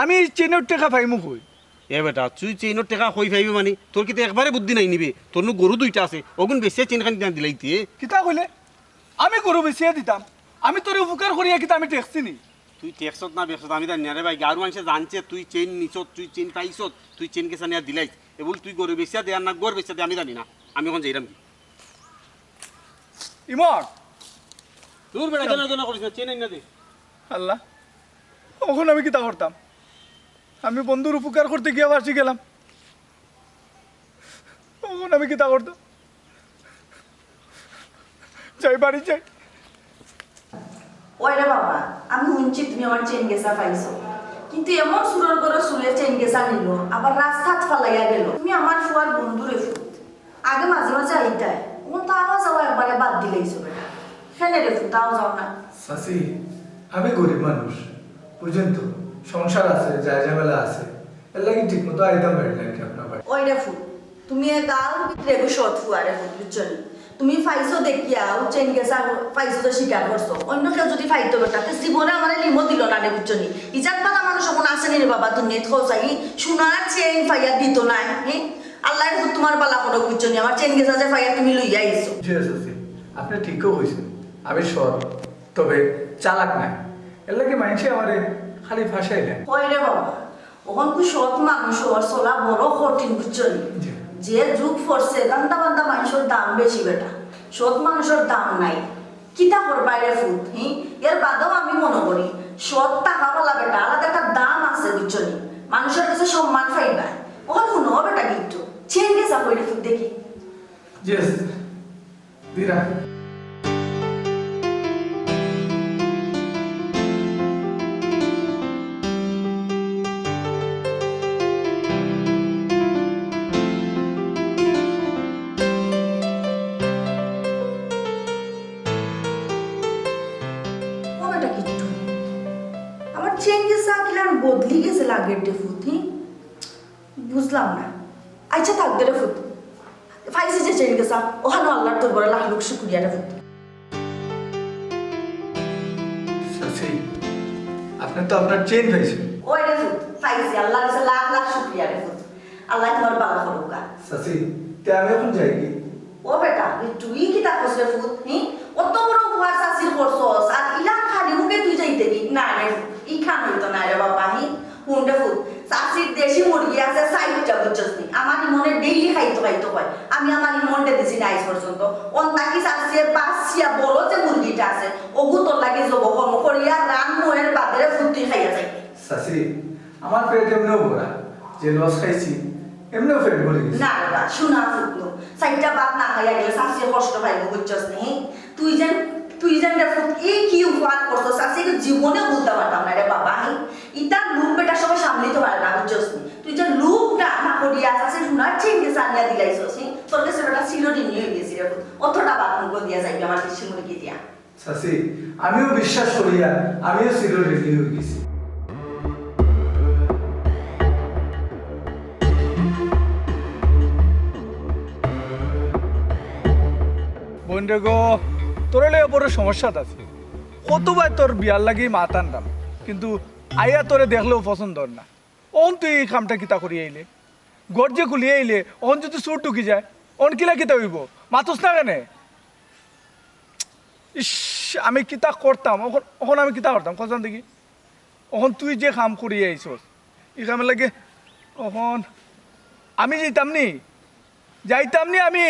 আমি ই চেইনর টেকা পাইমু কই? এ বেটা, তুই চেইনর টেকা কই পাইবে মানে? তোর কিতা একবারে বুদ্ধি নাই নি বে? তোর নু গরু দুইটা আছে, অগুন বেচিয়া চেইন খান দিলাইতে। কিতা কইলে? আমি গরু বেচিয়া দিতাম? আমি তোরে উপকার করিয়া কিতা আমি ঠেকছি নি? তুই ঠেকছত না বেকছত আমি জানি না রে ভাই। গাঁওর মানষে জানছে তুই চেইন নিছত, তুই চেইন পাইছত, তুই চেইন গেছা নিয়া দিলাইস। এবুল তুই গরু বেচিয়া দে আর না ঘর বেচিয়া দে আমি জানি না। আমি অখন যাইরাম কি? ইমন! দূর বেটা, কেন কেন করিস না? চেইন আইনা দে। আল্লাহ, অখন আমি কিতা করতাম? আমি বন্ধুর উপকার করতে গিয়া ফাঁসি গেলাম। অখন আমি কিতা করতাম? যাই, বাড়ি যাই। ওই রে বাবা, আমি হুনছি তুমি আমার চেইন গেছা পাইছো, কিন্তু এমন চুরর ঘরর চুরে চেইন গেছা নিলো, আবার রাস্তাত ফালাইয়া গেলো। তুমি আমার ফুয়ার বন্ধু রে ফুত, আগে মাঝে মাঝে আইতায়, অখন তো আওয়া যাওয়া একবারে বাদ দিলাইছো বেটা। কেনে রে ফুত, আওয়া যাও না? চাচি, আমি গরিব মানুষ, বুঝইন তো, সংসার আছে, যায় ঝামেলা আছে, এরলাগি ঠিক মতো আইতাম পারি না আর কি আপনার বাড়ি। ওই রে ফুত, তুমি এ গাঁওর ভিতরে এগু সৎ ফুয়া রে ফুত, বুঝছো নি? তুমি পাইছো দেখিয়া, অউ চেইন গেছা পাইছো তো স্বীকার করছো। অইন্য কেউ যুদি পাইতো বেটা, তে জীবনে আমারে লিমো দিলো না রে, বুঝছো নি? ইজাত বালা মানুষ অখন আছে নি রে বাবা দুনিয়াত, কও চাই, সোনার চেইন পাইয়া দিতো নায়, হে? আল্লায় ফুত তুমার বালা করউক, বুঝছো নি? আমার চেইন গেছা যে পাইয়া তুমি লইয়া আইছো। জি চাচি, আপনে ঠিকউ কইছইন, আমি সৎ, তবে চালাক নায়, এরলাগি মাইনষে আমারে খালি ফাঁসাইলায়। ওই রে বাবা, অখনকু সৎ মানুষর চলা বড় কঠিন, বুঝছো নি? জি। যে যুগ পড়ছে, ধান্দা বান্দা মানষর দাম বেশি বেটা। সৎ মানুষর দাম নাই। কিতা করবায় রে ফুত, হি? এর বাদেও আমি মনো করি, সৎ থাকা বালা বেটা, আলাদা একটা দাম আছে, বুঝছো নি? মানষর গেছে সম্মান পাইবায়। অখন হুনো বেটা গিট্টু, চেইন গেছা কই রে ফুত দেখি। জি, দিরা। ও বেটা গিট্টু, আমার চেইন গেছা কিলান বদলি গেছে লাগের রে ফুত, হি? বুঝলাম না। আইচ্ছা, থাক দে রে ফুত। পাইছি যে চেইন গেছা, অখানও আল্লার দরবারে লাখ লাখ শুকরিয়া রে ফুত। চাচি, আপনে তো আপনার চেইন পাইছইন। ওই রে ফুত, পাইছি, আল্লার গেছে লাখ লাখ শুকরিয়া রে ফুত। আল্লায় তুমার বালা করউক্কা। চাচি, তে আমি অখন যাইগি? ও বেটা, তুই কিতা করস রে ফুত, হি? অত বড় উপকার চাচির করছস, আর ইলান খালি মুখে তুই যাইতে নি? না রে ফুত, ইখান অইতো নায় রে বাবা, হি? হুন রে ফুত, চাচির দেশি মুরগি আছে চাইরটা, বুঝছস নি? আমার ইমনে ডেইলি খাইতো খাইতো কয়। আমি আমার ইমনরে দিছি না আইজ পর্যন্ত। অন থাকি চাচিয়ে বাছিয়া বড় যে মুরগিটা আছে, অগু তোর লাগি জবো করমু করিয়া রানমু, এর বাদে রে ফুত তুই খাইয়া যাইবি। চাচি, আমার পেট এমনেও ভরা, যে লস খাইছি, এমনেও পেট ভরি গেছে। না রে বা, হুনা ফুত নু, চাইরটা ভাত না খাইয়া গেলে চাচিয়ে কষ্ট পাইবো, বুঝছস নি? তুই যেন তুই জানি রে ফুত, এই কি উৎপাত করছস, চাচি, জীবনে বুঝতাম পারতাম না রে বাবা। হি, ইতার লোভ বেটা সবাই সামলাইতে পারে না, বুঝছস নি? তুই যে লোভ না, না করিয়া চাচি সোনার চেইন গেছে আনিয়া দিলাইছস, হি? তোর গেছে বেটা চির ঋণী অই গেছি রে ফুত। অতটা বাদ মুখ দিয়া যাইবি আমার পিসি মুরগি দিয়া। চাচি, আমিও বিশ্বাস করিয়া, আমিও চির ঋণী অই গেছি। বইন রে গো, তোরে লইয়া বড় সমস্যাত আছি। কতবার তোর বিয়ার লাগি মাত আনলাম, কিন্তু আইয়া তোরে দেখলেও পছন্দ অর না। অখন তুই ই কামটা কিতা করি আইলে? ঘর যে খুলি আইলে, অখন যদি চুর ঢুকি যায়, অখন কিলা কিতা অইবো? মাতস না কেনে? ইস, আমি কিতা করতাম? অখন, অখন আমি কিতা করতাম? কছাইন দেখি। অখন তুই যে কাম করি আইছস, ই কামর লাগি অখন আমি যাইতাম নি? যাইতাম নি আমি?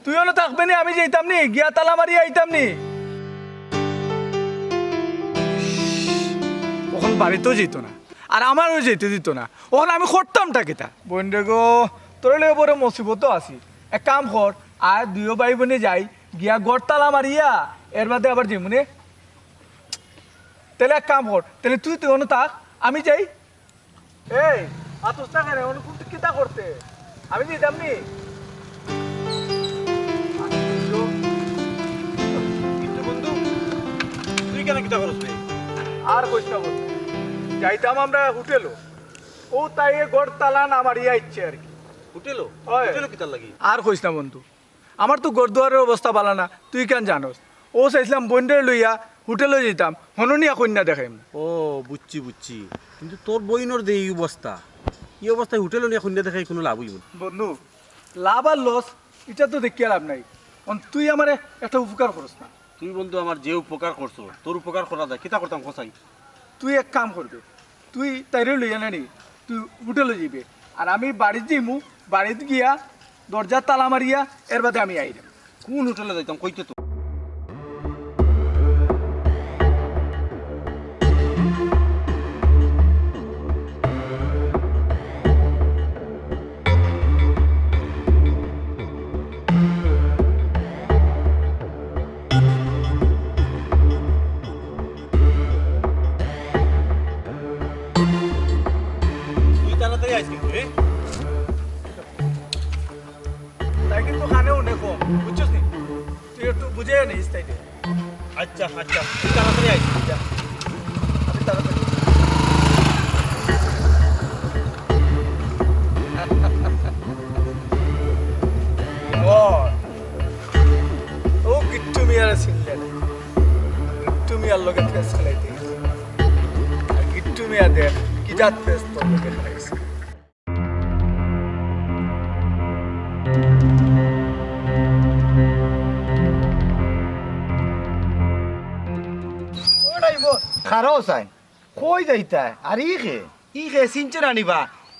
তুই অনো থাকবে নি? আমি যাইতাম নি? গিয়া তালা মারি আইতাম নি? অখন বাড়িতেও যাইতো না, আর আমারও যাইতে দিত না। অখন আমি করতামটা কিতা? বইন রে গো, তোরে লইয়া বড় মুসিবতো আছি। এক কাম কর, আয় দুইও ভাই বইনে যাই, গিয়া ঘর তালা মারিয়া এর বাদে আবার যাইমুনে। তাইলে এক কাম কর, তাইলে তুই, তুই অনো থাক, আমি যাই। এই, আতস না কেনে, অনো কুন্তা কিতা করতে? আমি যাইতাম নি? কিন্তু বন্ধু, তুই কেনে কিতা করস বে? আর কইস না বন্ধু, যাইতাম আমরা হোটেলো। অউ তাইয়ে ঘর তালা না মারিয়া আইছে আর কি। হোটেলো? অয়। হোটেলো কিতার লাগি? আর কইস না বন্ধু, আমার তো ঘর দুয়ারর অবস্থা ভালা না, তুই কেন জানোস। অউ চাইছিলাম বইনরে লইয়া হোটেলো যাইতাম, হনো নিয়া কইন্যা দেখাইমু। ও, বুঝছি, বুঝছি। কিন্তু তোর বইনর যে ই অবস্থা, ই অবস্থায় হোটেলো নিয়া কইন্যা দেখাই কুনু লাভ অইবো না। বন্ধু, লাভ আর লস, ইটা তো দেখিয়া লাভ নাই। অন তুই আমারে একটা উপকার করস না। তুই বন্ধু আমার যে উপকার করছস, তোর উপকার করা যায়, কিতা করতাম কছাইন? তুই এক কাম করবে, তুই তাইরে লইয়া নানি, তুই হোটেলো যাইবে, আর আমি বাড়িত যাইমু, বাড়িত গিয়া দরজা তালা মারিয়া এর বাদে আমি আইরাম। কোন হোটেলো যাইতাম কইতে তো। তুই তাড়াতাড়ি আইস কিন্তু, এ? তাই কিন্তু কানে হুনে কম, বুঝছস নি? তুই একটু বুঝাইয়া নিস তাইরে। আচ্ছা, আচ্ছা, তুই তাড়াতাড়ি আইস। যা। আমি তাড়াতাড়ি। ও, ও গিট্টু মিয়ারে চিনলে না। গিট্টু মিয়ার লগে ফেস খেলাইতে গেছে। আর গিট্টু মিয়া দেখ, কি জাত ফেস তোর লগে খেলাইছে। খারো চাই, কই যাইতা? আর ই কে? ই কে চিনছো না নি বা?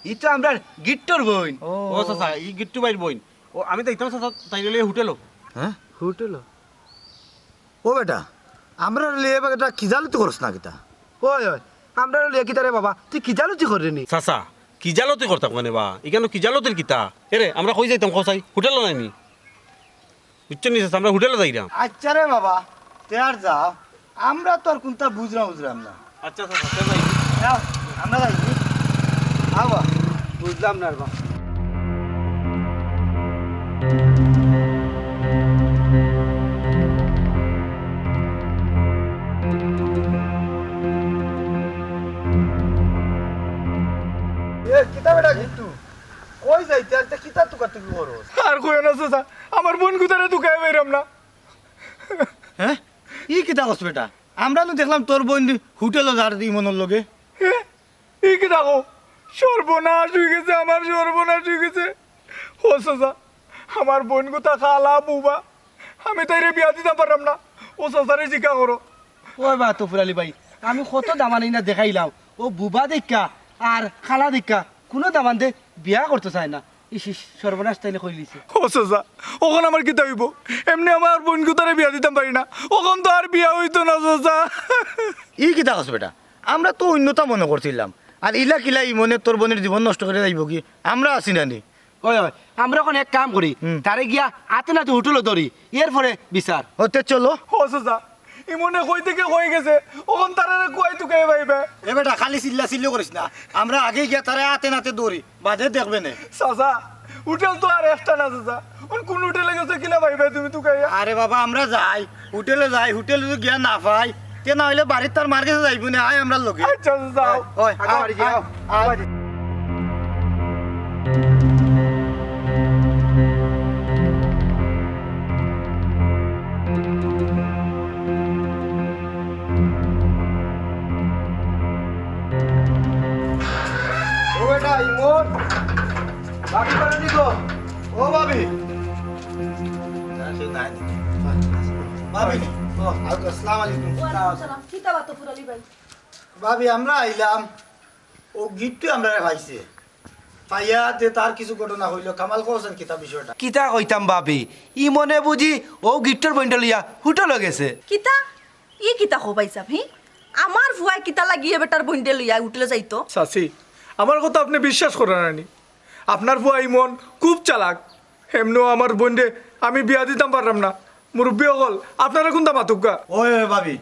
ই তো আমরার গিট্টুর বইন। ও চাচা, ই গিট্টু ভাইর বইন। ও, আমি যাইতাম চাচা, তাইরে লইয়া হোটেলো। হ্যাঁ? হোটেলো? ও বেটা, আমরারে লইয়া এবার এটা কিজালতি করস না কিতা? ওই, ওই, আমরারে লইয়া কিতা রে বাবা? তুই কিজালতি কররে নি? চাচা, কিজালতি করতাম কেনে বা? ইখানো কিজালতির কিতা? এরে, আমরা কই যাইতাম কছাইন? হোটেলো নায় নি? বুঝছো নি চাচা, আমরা হোটেলো যাইরাম। আচ্ছা রে বাবা, তে আর যাও। আমরা তো আর কুনতা বুঝরাম, বুঝরাম না। আচ্ছা, আচ্ছা, আচ্ছা, যাই। যাও, আমরা যাই। আও বা, বুঝলাম না রে বা। এ, কিতা বেটা গিট্টু? কই যাইতে? আর ইতা কিতা তুকাতুকি করস? আর কইও না চাচা, আমার বইন গুতারে তুকাইয়া পাইরাম না। হ্যাঁ? ই কিতা কস বেটা? আমরা নু দেখলাম তোর বইন দি হোটেলো যার দি ইমনর লগে। হে? ই কিতা কও? সর্বনাশ অই গেছে, আমার সর্বনাশ অই গেছে। ও চাচা, আমার বইন গুতা কালা বুবা, আমি তাইরে বিয়া দিতাম পাররাম না। ও চাচারে জিকা করো। ওই বা তফুর আলী ভাই, আমি কত দামান্দ না দেখাইলাম, ও বুবা দেইক্কা আর কালা দেইক্কা কুনু দামান্দে বিয়া করতে চায় না। ইস, ইস, সর্বনাশ তাইলে কইলিছে। ও চাচা, অখন আমার কিতা অইবো? এমনে আমার বইন গুতারে বিয়া দিতাম পারি না, অখন তো আর বিয়া অইতো না চাচা। ই কিতা কস বেটা? আমরা তো অইন্যতা মনো করছিলাম, আর ইলা কিলা ইমনে তোর বইনর জীবন নষ্ট করি যাইবোগি? আমরা আছি না নি? ওই, ওই, আমরা অখন এক কাম করি, হুম। তারে গিয়া আতে নাতে হোটেলো ধরি, এরপরে বিচার। অতে চলো। ও চাচা, ইমনে কই থাকি কই গেছে, অখন তারারে কুয়াই তুকাই পাইবা। এ বেটা, খালি চিল্লা চিল্লি করিস না, আমরা আগে গিয়া তারে আতে নাতে ধরি, বাদে দেখবে নে। চাচা, হোটেল তো আর একটা না চাচা, অন কোন হোটেলে গেছে কিলা পাইবা তুমি তুকাইয়া? আরে বাবা, আমরা যাই, হোটেলে যাই, হোটেলে যদি গিয়া না পাই, তে না অইলে বাড়িত তার মার গেছে যাইবো নে, আয় আমরার লগে। আচ্ছা, যাও। ওই, আগে আয়, বাড়ি যাও। আয়, আয়। ও বেটা, ইমন, ভাবি পারেনি গো? ও ভাবি। না, সে নাই। ভাবি, ও, আসসালামু আলাইকুম। ওয়ালাইকুম সালাম। কিতা বাতো ফুরালি ভাই? ভাবি, আমরা আইলাম, ও গিট্টু আমরারে পাইছে। পাইয়া তে তার কিছু ঘটনা কইলো, কামাল কওছাইন কিতা বিষয়টা? কিতা কইতাম ভাবি, ইমনে বুঝি অউ গিট্টুর বইনরে লইয়া হোটেলো গেছে। কিতা? ই কিতা কও ভাইসাব, হি? আমার ফুয়ায় কিতা লাগি হে বেটার বইনরে লইয়া হোটেলো যাইতো? চাচি, আমার কথা আপনে বিশ্বাস কররা নানি? আপনার ফুয়া ইমন খুব চালাক। এমনেও আমার বইনরে আমি বিয়া দিতাম পাররাম না। মুরব্বি অকল, আপনারা কুনতা মাতউক্কা। ওই, ওই ভাবি,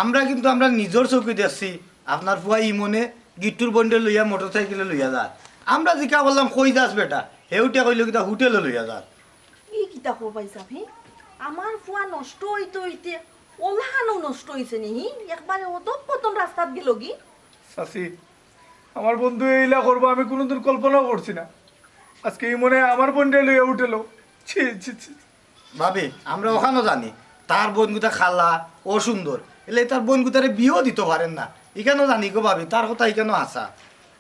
আমরা কিন্তু আমরার নিজর চউখে দেখছি, আপনার ফুয়া ইমনে গিট্টুর বইনরে লইয়া মোটরসাইকেলে লইয়া যার। আমরা জিকা করলাম, "কই যাস বেটা?" হে উঠিয়া কইলো কিতা, "হোটেলো লইয়া যার।" ই কিতা কও ভাইসাব, হি? আমার ফুয়া নষ্ট অইতে অইতে অলাখানও নষ্ট অইছে নি, হি? একবারে অধঃপতন রাস্তাত গেলোগি। চাচি, আমার বন্ধু এইলা করবো আমি কুনুদিন কল্পনাও করছি না। আজকে ইমনে আমার বইনরে লইয়া হোটেলো। ছি, ছি, ছি। ভাবি, আমরা অখানও জানি, তার বইনগুতা কালা, অসুন্দর, এরলাগি তার বইনগুতারে বিয়াও দিতো পারের না। ইখানও জানি গো ভাবি, তার কথা ইখানও হাছা।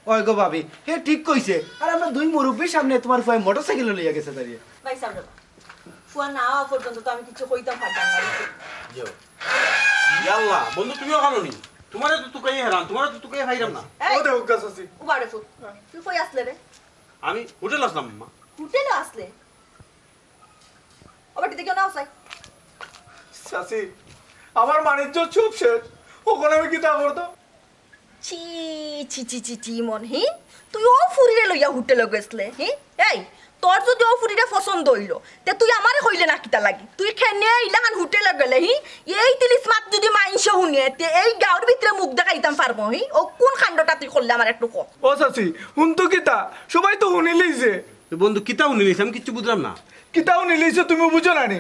ওই গো ভাবি, হে ঠিক কইছে। আর আমরা দুই মুরব্বির সামনে তুমার ফুয়ায় মোটরসাইকেলে লইয়া গেছে তারে। ভাইসাব রে বা, ফুয়া না আওয়া পর্যন্ত তো আমি কিচ্ছু কইতাম পারতাম না। ইয়াল্লা, বন্ধু, তুমিও কানো নি? তুমারে তো তুকাই হেরান, তুমারে তো তুকাই পাইরাম না। এই, ও দেখো, গাছ আছে। উবারে ফুট। তুই কই আছলে রে? আমি হোটেলো আছলাম, আম্মা। হোটেলো আছলে? ও বেটি, দেখিও না, চাই। চাচি, আমার মানিজ্য সব শেষ। অখন আমি কিতা করতাম? ছি, ছি, ছি, ছি, ছি, মন, হি? তুই অউ ফুরিরে লইয়া হোটেলো গেছলে, হি? এই, তোর যুদি অউ ফুরিরে পছন্দ অইলো, তে তুই আমারে কইলে না কিতা লাগি? তুই কেনে ইলাখান হোটেলো গেলে, হি? এই তিলিস মাত যুদি মাইনষে হুনে, তে এই গাউর ভিতরে মুখ দেখাইতাম পারবো, হি? অউ কুন কাণ্ডটা তুই করলে আমার একটু ক। ও চাচি, হুনতো কিতা? সবাই তো হুনিলিছে। এ বন্ধু, কিতা হুনিলিছে? আমি কিচ্ছু বুঝলাম না। কিতা হুনিলিছে তুমি বুঝো না নি?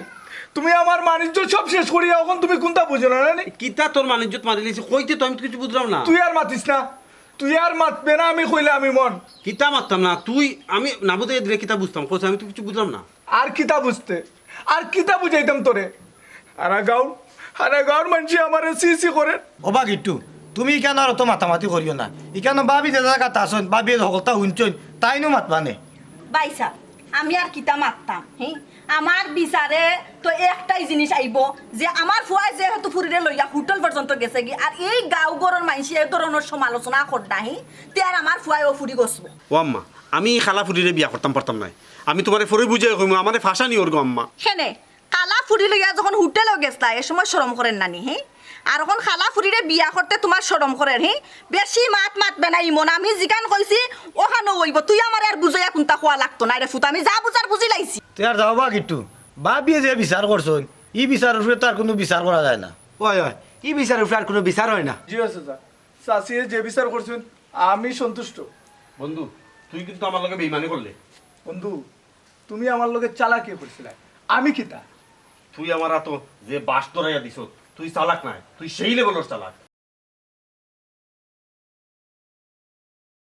তুমি আমার মানিজ্য সব শেষ করিয়া অখন তুমি কুনতা বুঝো না নি? কিতা তোর মানিজ্যত মারিলিছে? কইতে তো আমি তো কিচ্ছু বুঝলাম না। তুই আর মাতিস না। তুই আর মাতবে না, আমি কইলে আমি মন। কিতা মাততাম না? তুই আমি না বুঝে এদিকে কিতা বুঝতাম? কইছে আমি তো কিচ্ছু বুঝলাম না। আর কিতা বুঝতে? আর কিতা বুঝাইতাম তোরে? হারা গাউর, হারা গাউর মানষে আমারে ছি ছি করের। ওবা গিট্টু, তুমি ইখান আর অত মাতামাতি করিও না। ইখান ভাবি যে জাগাত আছইন, ভাবিয়ে হকলতা হুনছইন, তাইনও মাতবা নে। ভাইসাব, আমি আর কিতা মাততাম, হি? আমার বিচারে তো একটাই জিনিস আইবো যে আমার ফুয়ায় যেহেতু ফুরিরে লইয়া হোটেল পর্যন্ত গেছেগি, আর এই গাউ ঘরর মাইনষে এ ধরনর সমালোচনা কররা, হি, তে আর আমার ফুয়ায় অউ ফুরি গছবো। ও আম্মা, আমি ই কালা ফুরিরে বিয়া করতাম পারতাম নায়। আমি তুমারে পরে বুঝাইয়া কইমু, আমারে ফাঁসানি অর গো আম্মা। কেনে? কালা ফুরি লইয়া যখন হোটেলো গেছলা, এ সময় শরম করের না নি, হি? আর অখন কালা ফুরিরে বিয়া করতে তুমার শরম করের, হি? বেশি মাত মাতবে না ইমন, আমি যেখান কইছি অখানউ অইবো। তুই আমারে আর বুঝাইয়া কুনতা কওয়া লাগতো নায় রে ফুত, আমি যা বুঝার বুঝিলাইছি। তে আর যাও বা গিট্টু, ভাবিয়ে যে বিচার করছইন, ই বিচারর উপরে তো আর কুনু বিচার করা যায় না। ওই, ওই, ই বিচারর উপরে আর কুনু বিচার অয় না। জি অয় চাচা, চাচিয়ে যে বিচার করছইন আমি সন্তুষ্ট। বন্ধু, তুই কিন্তু আমার লগে বেইমানি করলে। বন্ধু, তুমি আমার লগে চালাকি করছিলায়, আমি কিতা? তুই আমার আতো যে বাঁশ ধরাইয়া দিছস, তুই চালাক নায়, তুই সেই লেভেলর চালাক।